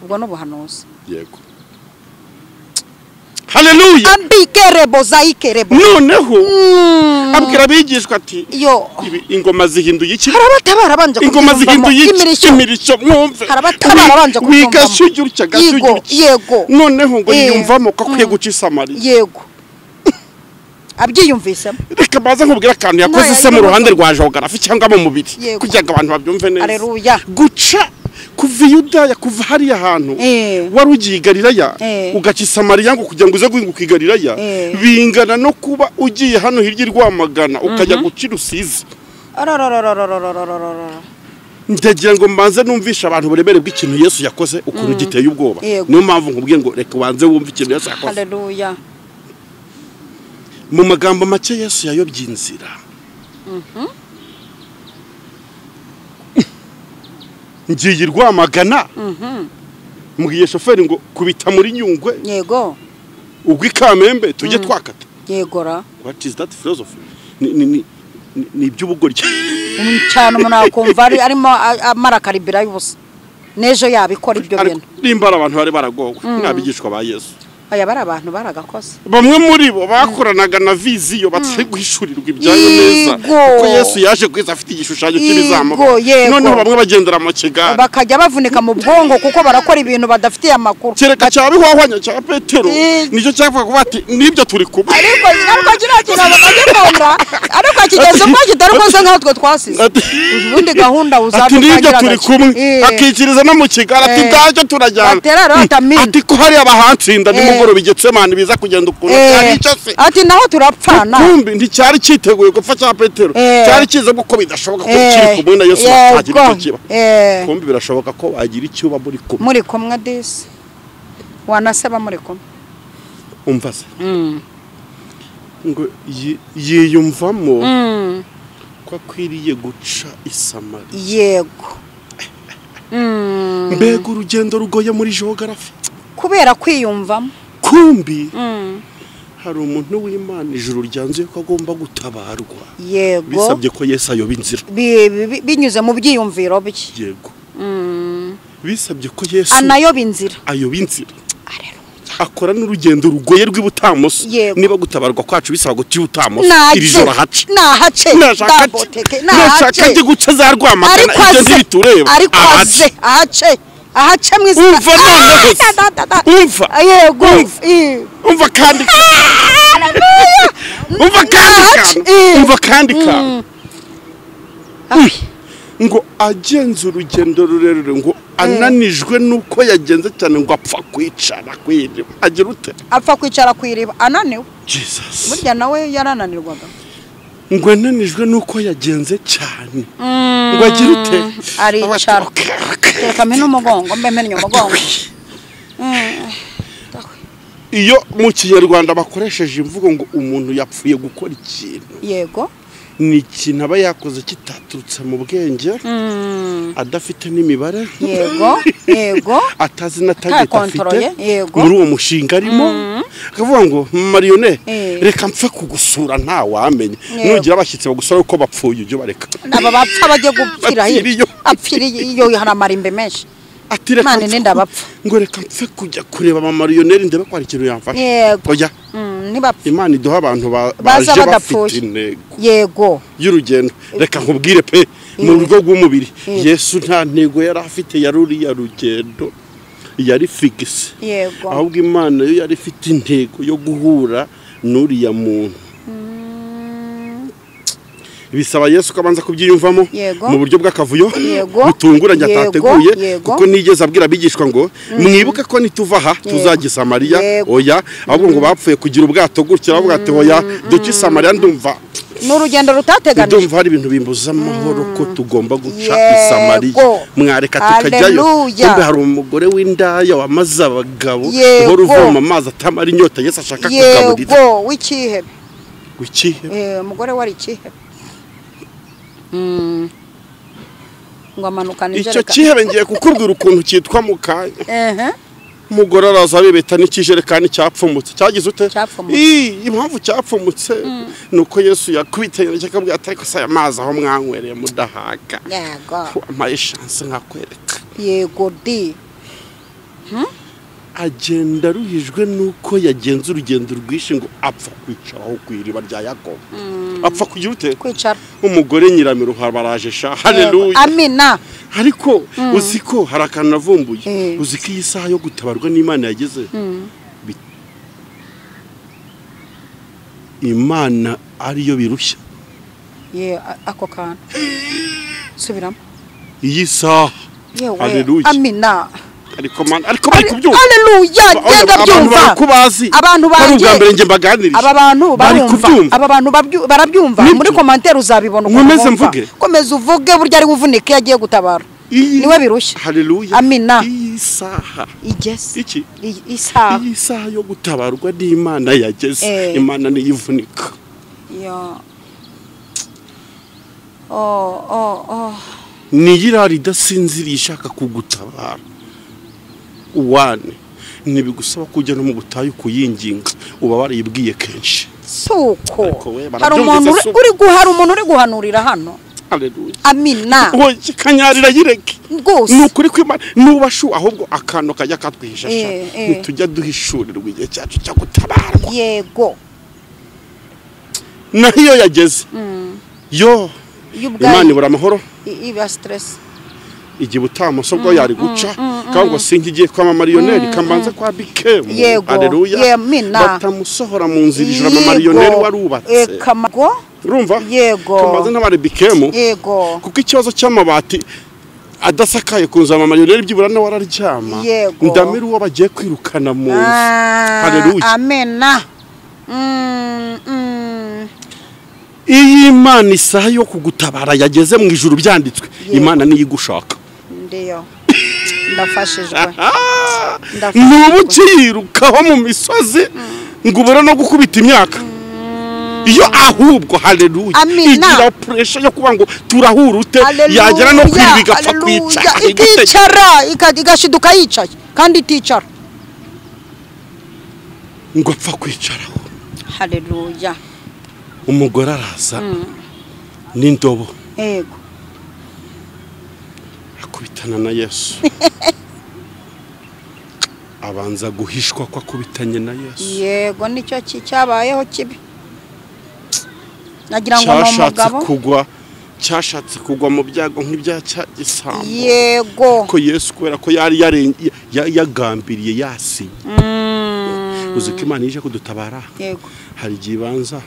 Ubwo no buhanuzi. Yego. Haleluya. Abikerebo zaikerebo. Noneho abwira abigishwa ati yo ingoma zihinduye iki? Harabatabara banje ingoma zihinduye iki? Imirishyo mwumve. Harabatabara banje kubyumva. Wigashyugirutya gashyugirutya. Yego. Noneho ngo yiyumvamo ko akwiye guca i Samariya. Yego. Abyiyumvisemo. Reka baza nkubwira akantu yakoze se mu ruhande rwa geography cyangwa mu mubiri kugira ngo abantu babyumve neza. Haleluya. Guca kuva Yudaya kuva hariya hantu wari ugiye i Galilaya ugaca i Samariya ngo kugira ngo uze guhinguka i Galilaya bingana no kuba ugiye hano hirya i Rwamagana ukajya guca i Rusizi. Ndagira ngo mbanze numvishe abantu uburemere bw'ikintu Yesu yakoze ukuntu giteye ubwoba. Niyo mpamvu nkubwiye ngo reka ubanze wumve ikintu Yesu yakoze. Haleluya. Mu magambo make Yesu yayobye inzira. Ngiye Rwamagana. Mbwiye shoferi ngo kubita muri Nyungwe. Yego. Ubwo Ikamembe tujye twakata. Yego ra. What is that philosophy? Ni iby'ubugoryi. Cyane umuntu akumva arimo amara karibira y'ubusa. Nejo yabikora ibyo bintu. Nimba abantu bari baragowe n'abigishwa ba Yesu. Aya bari abantu baragakoze. Bamwe muri bo bakoranaga na viziyo batse guhishurirwa ibyayo neza. Kuko Yesu yaje kwiza afite igishushanyo cy'ibizamuka. Noneho bamwe bagendera mu kigare. Bakajya bavunika mu bwongo kuko barakora ibintu badafitiye amakuru. Kereka cyabihwahwanya cya Petero nicyo cyavuga ko bati nibyo turi kumwe. Ariko kiriya kintu bakagikunda ariko kigeze ubwo kitari koze nkatwe twasize. Ubundi gahunda uzadutangira. Ati nibyo turi kumwe. Akikiriza no mu kigare ati ndacyo turajyana. Ati ko hari abahansinda nimugoroba Getsemani biza kugenda ukuntu cyari icyo se. Ati naho turapfana. Kumbi nticyari cyiteguye gupfa cya Petero. Cyari kize ko bidashoboka ko kiri kumwe na Yesu batagira icyo kiba. Kumbi birashoboka ko wagira icyo uba muri kumwe. Muri kumwe disi. Wanaseba muri kumwe. Umva se. Ngo yiyumvamo ko akwiriye guca i Samariya. Yego. Mbega urugendo rugoye muri geography. Kubera kwiyumvamo. Kumbi hari umuntu w'Imana ijuru ryanzuye ko agomba gutabarwa. Yego. Bisabye ko Yesu ayoba inzira. Binyuze mu byiyumviro bye. Yego. Bisabye ko Yesu anayoba inzira. Ayoba inzira. Akora n'urugendo rugoye rw'ibutamoso. Niba gutabarwa kwacu bisaba guca ibutamoso iri joro hace. Nahace. Nashaka njye guca za Rwamagana ibyo ntibitureba. Ariko aze ahace. Ahace mu izina. Umva noneho. Umva. Yego. Umva kandi. Umva kandi. Umva kandi ka. Ngo agenze urugendo rurerure ngo ananijwe nuko yagenze cyane ngo apfa kwicara kwiriba. Agira ute? Apfa kwicara kwiriba ananiwe. Jesus. Burya nawe yarananirwaga. Ngo ananijwe nuko yagenze cyane. Ngo agira ute? Aricara. Reka mpene umugongo mbe mpene umugongo. Iyo mu Kinyarwanda bakoresheje imvugo ngo umuntu yapfuye gukora ikintu. Yego. Ni ikintu aba yakoze kitaturutse mu bwenge, adafite n'imibare. Yego, yego. Atazi na target afite muri uwo mushinga arimo. Akavuga ngo Mariyone reka mpfe kugusura nta wamenya. Nugira abashyitsi bagusura uko bapfuye ujye bareka. Aba bapfa bajye gupfira hirya. Apfiriye iyo hari amarimbe menshi. Ati reka ngo reka mpfe kujya kureba mama Mariyoneri ndebe ko hari ikintu yamfasha. Yego. Nibapfa. Imana iduha abantu baje bafite intego. Yego. Y'urugendo. Reka nkubwire pe mu rugo rw'umubiri Yesu nta ntego yari afite yari uriya rugendo yari figise. Yego. Ahubwo Imana yo yari ifite intego yo guhura n'uriya muntu. Bisaba Yesu ko abanza kubyiyumvamo mu buryo bw'akavuyo butunguranye atateguye, kuko nigeze abwira abigishwa ngo mwibuke ko nituva aha tuzajya i Samariya. Oya, ahubwo ngo bapfuye kugira ubwato gutya, bavuga ati oya duce i Samariya, ndumva n'urugendo rutateganijwe, ndumva hari ibintu bimbuza amahoro ko tugomba guca i Samariya, mwareka tukajyayo. Kumbe hari umugore w'indaya wamaze abagabo uhora uvoma amazi atamara inyota, Yesu ashaka kugaburira. Yego, w'ikihebe. W'ikihebe. Umugore wari ikihebe. Ngo amanukane ijerekani. Icyo kihebe ngiye kukubwira ukuntu cyitwa mukanya. Umugore araza abibeta n'ikijerekani cyapfumutse. Cyagize ute? Impamvu cyapfumutse nuko Yesu yakubitanye akabwira ati ariko saya amazi aho mwankwereye mudahaga. Yego. Wampaye chance nkakwereka. Yego di. Agenda aruhijwe nuko yagenze urugendo rwinshi ngo apfa kwicaraho ku iriba rya Yakobo. Apfa kugira ute? Kwicara. Umugore nyiramiruha baraje sha. Haleluya. Amina. Ariko uziko hari akantu navumbuye. Uziko iyi saha yo gutabarwa n'Imana yageze. Imana ariyo birushya. Ye ako kantu. Subiramo. Iyi saha. Haleluya. Amina. Ariko man, ariko bari kubyumva. Haleluya, genda byumva. Abantu banjye aba bantu barumva. Aba bantu barabyumva. Muri commentaire uzabibona uko. Nkomeze mvuge. Komeza uvuge burya ari uvunike yagiye gutabara. Niwe birushya. Haleluya. Amina. Isaha. Igeze. Iki? Isaha. Isaha yo gutabarwa n'Imana yageze. Imana niyivunika. Yo. Oh. Niyirari idasinziriye ishaka kugutabara. Uwane ntibigusaba kujya no mu butayu kuyinginga, uba waribwiye kenshi. Suko hari umuntu uri guhanurira hano. Haleluya. Amina. Oye kanyarira yireke rwose nukuri kw'Imana nubashu, ahubwo akantu kajya katwihisha ntitujya duhishurirwa igihe cyacu cyo gutabarwa. Yego. Nayo yageze yo Imana ibura amahoro, iba stress igihe utamuso bwo yari guca cyangwa singigiye kwa marioneri kambanza kwa BK. Haleluya. Batamusohora mu nzira ijura marioneri warubatse. Urumva? Yego. Kambanza ntabare BK. Yego. Kuko ikibazo cy'amabati adasakaye ku nzu marioneri byibura na wararyama. Ndamira uwo bagiye kwirukana mu nzu. Haleluya. Amena. Iyi Imana isaha yo kugutabara yageze mu ijuru byanditswe. Imana niyo igushaka. Ndiyo. Ndafashijwe. Nubu ukirukaho mu misozi ngo ubure no gukubita imyaka. Iyo ahubwo haleluya igira pressure yo kuba ngo turahura ute, yagera no kwiriba igapfa kwicara. Ikicara igashiduka yicaye kandi iticara. Ngo apfa kwicaraho. Haleluya. Umugore araza n'indobo. Yego. Akubitana na Yesu. Abanza guhishwa ko akubitanye na Yesu. Yego, nicyo cyabayeho kibi. Nagira ngo n'umugabo cyashatse kugwa mu byago nk'ibya cya gisambo. Yego. Ko Yesu kubera ko yari yagambiriye yasinye. Uzi ko Imana ije kudutabara. Yego. Hari igihe ibanza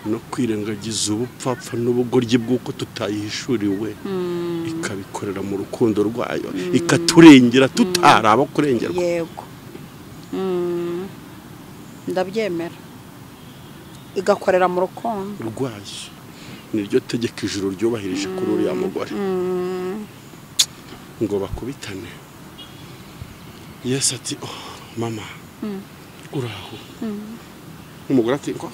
no kwirengagiza ubupfapfa n'ubugoryi bw'uko tutayihishuriwe, ikabikorera mu rukundo rwayo, ikaturengera tutaraba kurengerwa. Yego. Ndabyemera. Igakorera mu rukundo rwayo. Niryo tegeko ijuru ryubahirije kuri uriya mugore. Ngo bakubitane. Yesu ati oh mama uraho. Umugore ati ngo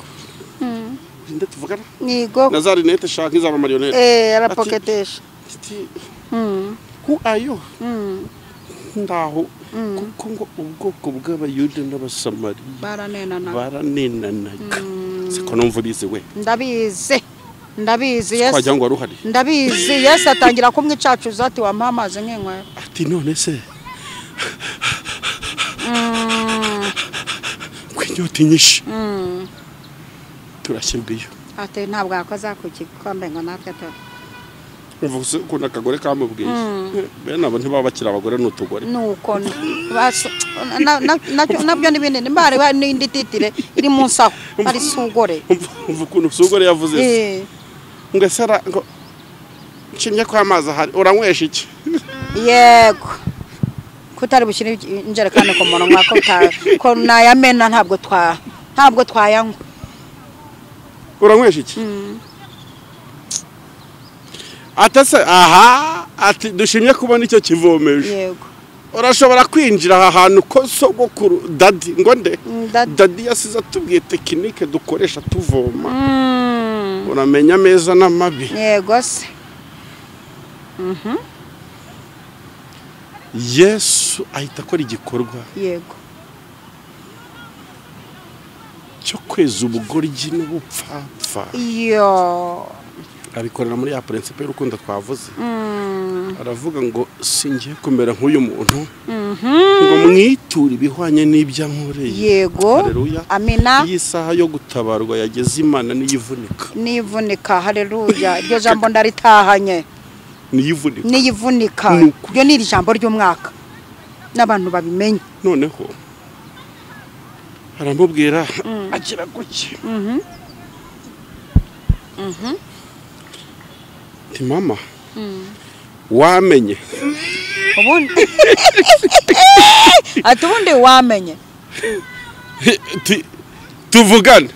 nde tuvugana? Nigo. Na za rinete shaka izaba marionette. Arapoketesha. Who are you? Ndaho kuko ngo ubwoko bw'Abayuda n'Abasamariya baranenanaga. Siko numva bize we. Ndabizi. Ndabizi Yesu. Twajya ngo aruhari. Ndabizi Yesu atangira kumwicacuza ati wampa amazi nkinywera. Ati none se kwinyota nyinshi. Turashyirwa iyo. Ati ntabwo yakoza ku gikombe ngo natwe tu. Mvuze ukuntu akagore kamubwiye. Bene abo ntibaba bakiri abagore n'utugore. Nuko nabyo ni binini mbare n'indi titire iri munsi aho ari sugore. Umva ukuntu sugore yavuze. Ngo sara ngo nshimye ko amazi ahari uranywesha iki? Yego. Kutari bushyira injerekani ku munwa ko nayamena ntabwo twayanywa. Uranywesha iki? Atase aha ati dushimye kubona icyo kivomeje. Yego. Urashobora kwinjira aha hantu ko sogokuru daddy ngo nde daddy yasize atubwiye tekinike dukoresha tuvoma. Uramenya meza n'amabi. Yego se. Yesu ahita akora igikorwa. Yego. Cyo kweza ubugoryi n'ubupfapfa. Iyo. Abikorera muri ya principe y'urukundo twavuze. Aravuga ngo singiye kumera nk'uyu muntu. Ngo mwiture ibihwanye n'ibyo ankoreye. Yego. Haleluya. Amina. Iyi saha yo gutabarwa yageze Imana niyivunika. Niyivunika. Haleluya. Iryo jambo ndaritahanye. Niyivunika. Niyivunika. Iryo ni ijambo ry'umwaka. N'abantu babimenye. Noneho aramubwira agira guki. Ti mama wamenye ubundi ati ubundi wamenye tuvugane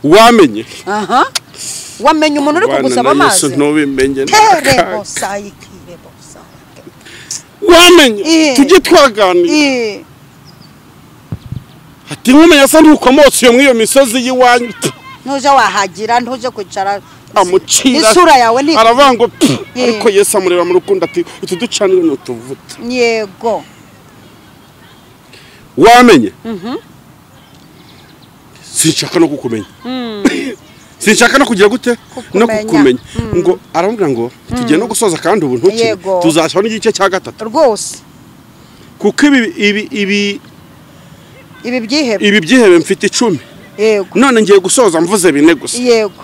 wamenye aha wamenye umuntu uri kugusaba amazi ntubimenye wamenye tujye twaganira ati nkumenya asa ntukomotse iyo muri iyo misozi y'iwanyu ntuje wahagira ntuje kwicara amucira isura yawe ni aravuga ngo ariko Yesu amureba mu rukundo ati utu ducanire n'utuvuta. Yego. Wamenye. Sinshaka no kukumenya. Sinshaka no kugira gute no kukumenya. Ngo aramubwira ngo tugiye no gusoza kandi ubu ntuki tuzashyira n'igice cya gatatu. Rwose. Kuko ibi byihebe. Ibi byihebe mfite 10. Yego. None ngiye gusoza mvuze bine gusa. Yego.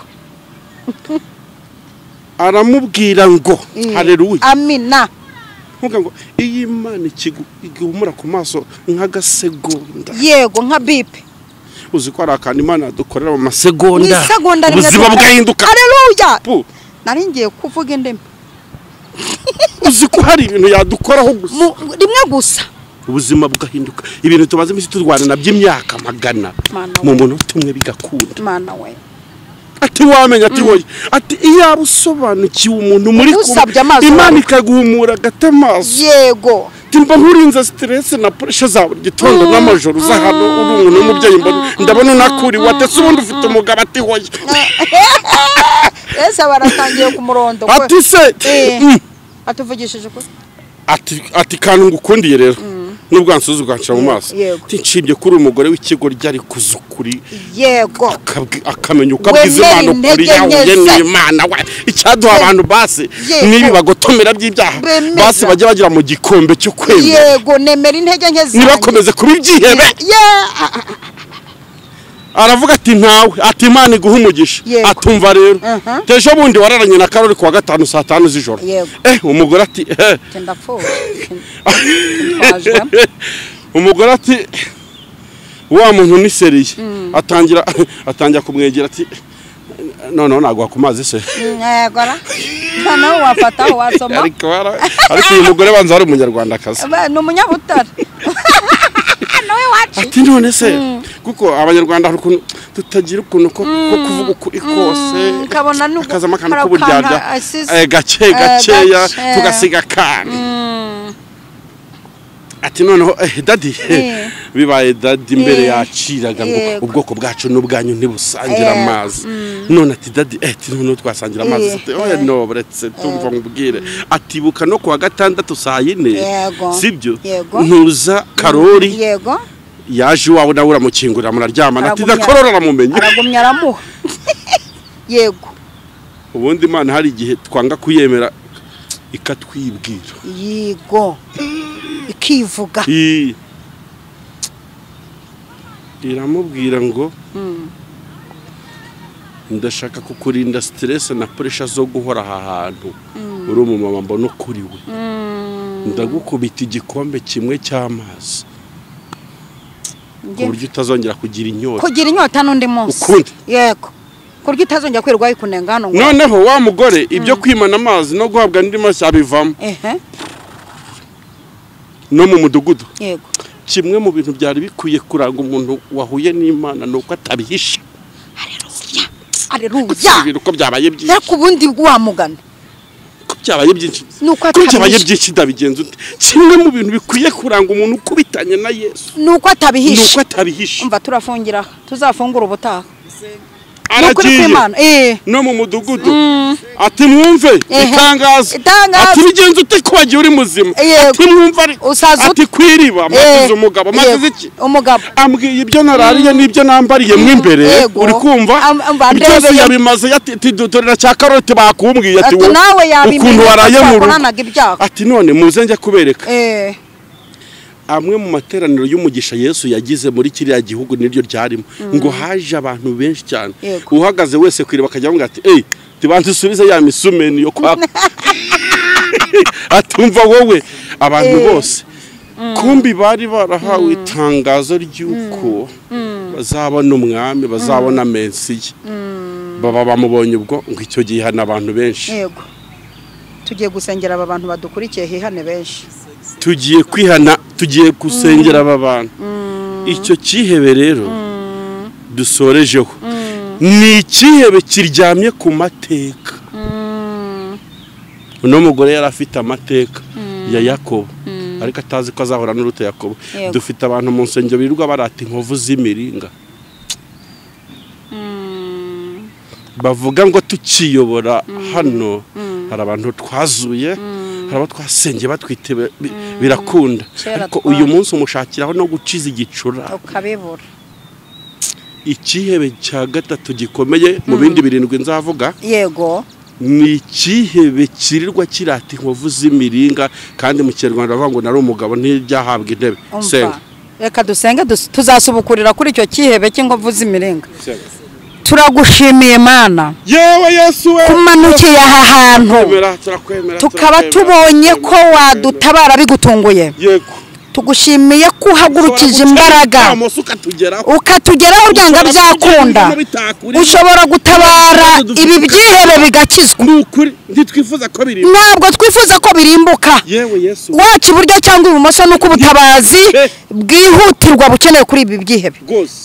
Aramubwira ngo haleluya. Amina. Nkuga ngo iyi Imana igihumura ku maso nk'agasegonda. Yego nka bipe. Uzi ko ari akantu Imana dukorera mu masegonda. Ubuzima bwahinduka. Haleluya. Nari ngiye kuvuga indimi. Uzi ko hari ibintu yadukoraho gusa. Rimwe gusa. Ubuzima bwahinduka. Ibintu tumaze iminsi turwana na by'imyaka magana. Mu munota umwe bigakunda. Mana we. Ati wamenya ati hoye ati iyaba usobanukiwe umuntu muri Imana ikaguhumura agatamaso. Yego. Timba nkurinze stress na pressure za buri gitondo n'amajoro uza hano uri umuntu w'umubyeyi ndabona unakuri watese ubundi ufite umugabo ati hoye. Ese baratangiye kumurondo. Ati se atuvugishije ko ati kantu ngukundiye rero nubwo ansuzuga nca mu maso tinshimye kuri umugore w'ikigo ryari kuzukuri. Yego. Akamenya uko abwiza Imana ukuri yahuye n'Imana we icyaduha abantu basi nibi bagotomera by'ibyaha basi bajya bagira mu gikombe cyo kwemera. Yego nemera intege nke zanjye nibakomeze kuba ibyihebe. Aravuga ati ntawe ati Imana iguha umugisha atumva rero tejo bundi wararanye na Karoli kuwa gatanu saa 5 z'ijoro. Umugore ati umugore ati wa muntu ni seriye atangira kumwegera ati none nagwa ku mazi se. Yego ra noneho wafata wasoma. Ariko uyu mugore banza ari umunyarwandakazi. Ni umunyabutare. Nawe wacu. Ati none se kuko abanyarwanda hari ukuntu tutagira ukuntu ko kuvuga ukuri kose ukabona akazama akantu k'uburyarya gake gakeya tugasiga akantu. Ati noneho daddy bibaye daddy mbere yaciraga ngo ubwoko bwacu n'ubwanyu ntibusangira amazi. None ati daddy noneho twasangira amazi. Oya no buretse tumva ngubwire. Atibuka no kuwa gatandatu saa 4 sibyo ntuza Karori. Yego. Yaje iwawe nawe uramukingurira muraryamana ati ndakorora aramumenye aragumya aramuha. Yego. Ubundi Imana hari igihe twanga kuyemera ikatwibwira. Yego. Ikivuga. Iramubwira ngo ndashaka kukurinda stress na pressure zo guhora aha hantu. Uri umumama mbona ukuriwe. Ndagukubita igikombe kimwe cy'amazi. Ku buryo utazongera kugira inyota. Kugira inyota n'undi munsi. Ukundi. Yego. Ku buryo utazongera kwirirwa wikunenga hano ngo. Noneho wa mugore ibyo kwimana amazi no guhabwa n'indi mashya abivamo. No mu mudugudu. Yego. Kimwe mu bintu byari bikwiye kuranga umuntu wahuye n'Imana nuko atabihisha. Haleluya. Haleluya. Uko byabaye byinshi. Ariko ubundi wamugana. Ko byabaye byinshi. Nuko byabaye byinshi ndabigenza ute? Kimwe mu bintu bikwiye kuranga umuntu ukubitanye na Yesu nuko atabihisha. Nuko atabihisha. Umva turafungira, tuzafungura ubutaha. Aragiye no mu mudugudu ati mwumve itangazo, ati bigenze ute ko wagiye uri muzima, ati mwumve ati kwiriba maze umugabo maze iki umugabo ambwiye ibyo narariye n'ibyo nambariye mu imbere, uri kumva byose yabimaze ati dorera cya karoti bakumbwiye ati nawe yabimenye ukuntu waraye mu rugo, ati none muze njya kubereka. Amwe mu materaniro y'umugisha Yesu yagize muri kiriya gihugu niryo ryarimo ngo haje abantu benshi cyane, uhagaze wese kwiriba akajya avuga ati "Ey, tibanze usubize ya misumeni yo kwa atumva wowe." Abantu bose kumbi bari barahawe itangazo ry'uko bazabona umwami, bazabona Mesiya, baba bamubonye ubwo ngo icyo gihe hana abantu benshi. Yego, tugiye gusengera aba bantu badukurikiye hihane benshi, tugiye kwihana, tugiye gusengera aba bantu. Icyo kihebe rero dusorejeho ni ikihebe kiryamye ku mateka. Uno mugore yari afite amateka ya Yakobo ariko atazi ko azahora n'uruta Yakobo. Dufite abantu mu nsengero birirwa barata inkovu z'imiringa, bavuga ngo tukiyobora hano hari abantu twazuye, hari abo twasengeye batwite birakunda, ariko uyu munsi umushakiraho no guciza igicura ukabibura. Ikihebe cya gatatu gikomeye mu bindi birindwi nzavuga, yego, ni ikihebe kirirwa kirata inkovu z'imiringa, kandi mu Kinyarwanda bavuga ngo nari umugabo ntibyahabwa intebe. Senga, reka dusenge, tuzasubukurira kuri icyo kihebe cy'inkovu z'imiringa. Turagushimiye Mana, yewe Yesu we, kumanukiye aha hantu tukaba tubonye ko wadutabara bigutunguye. Yego, tugushimiye ko uhagurukije imbaraga ukatugeraho byanga byakunda, ushobora gutabara ibi byihebe bigakizwa. Ntabwo twifuza ko birimbuka. Wacu iburyo cyangwa ibumoso, nuko ubutabazi bwihutirwa bukenewe kuri ibi byihebe.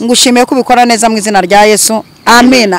Ngushimiye ko ubikora neza mu izina rya Yesu, amena.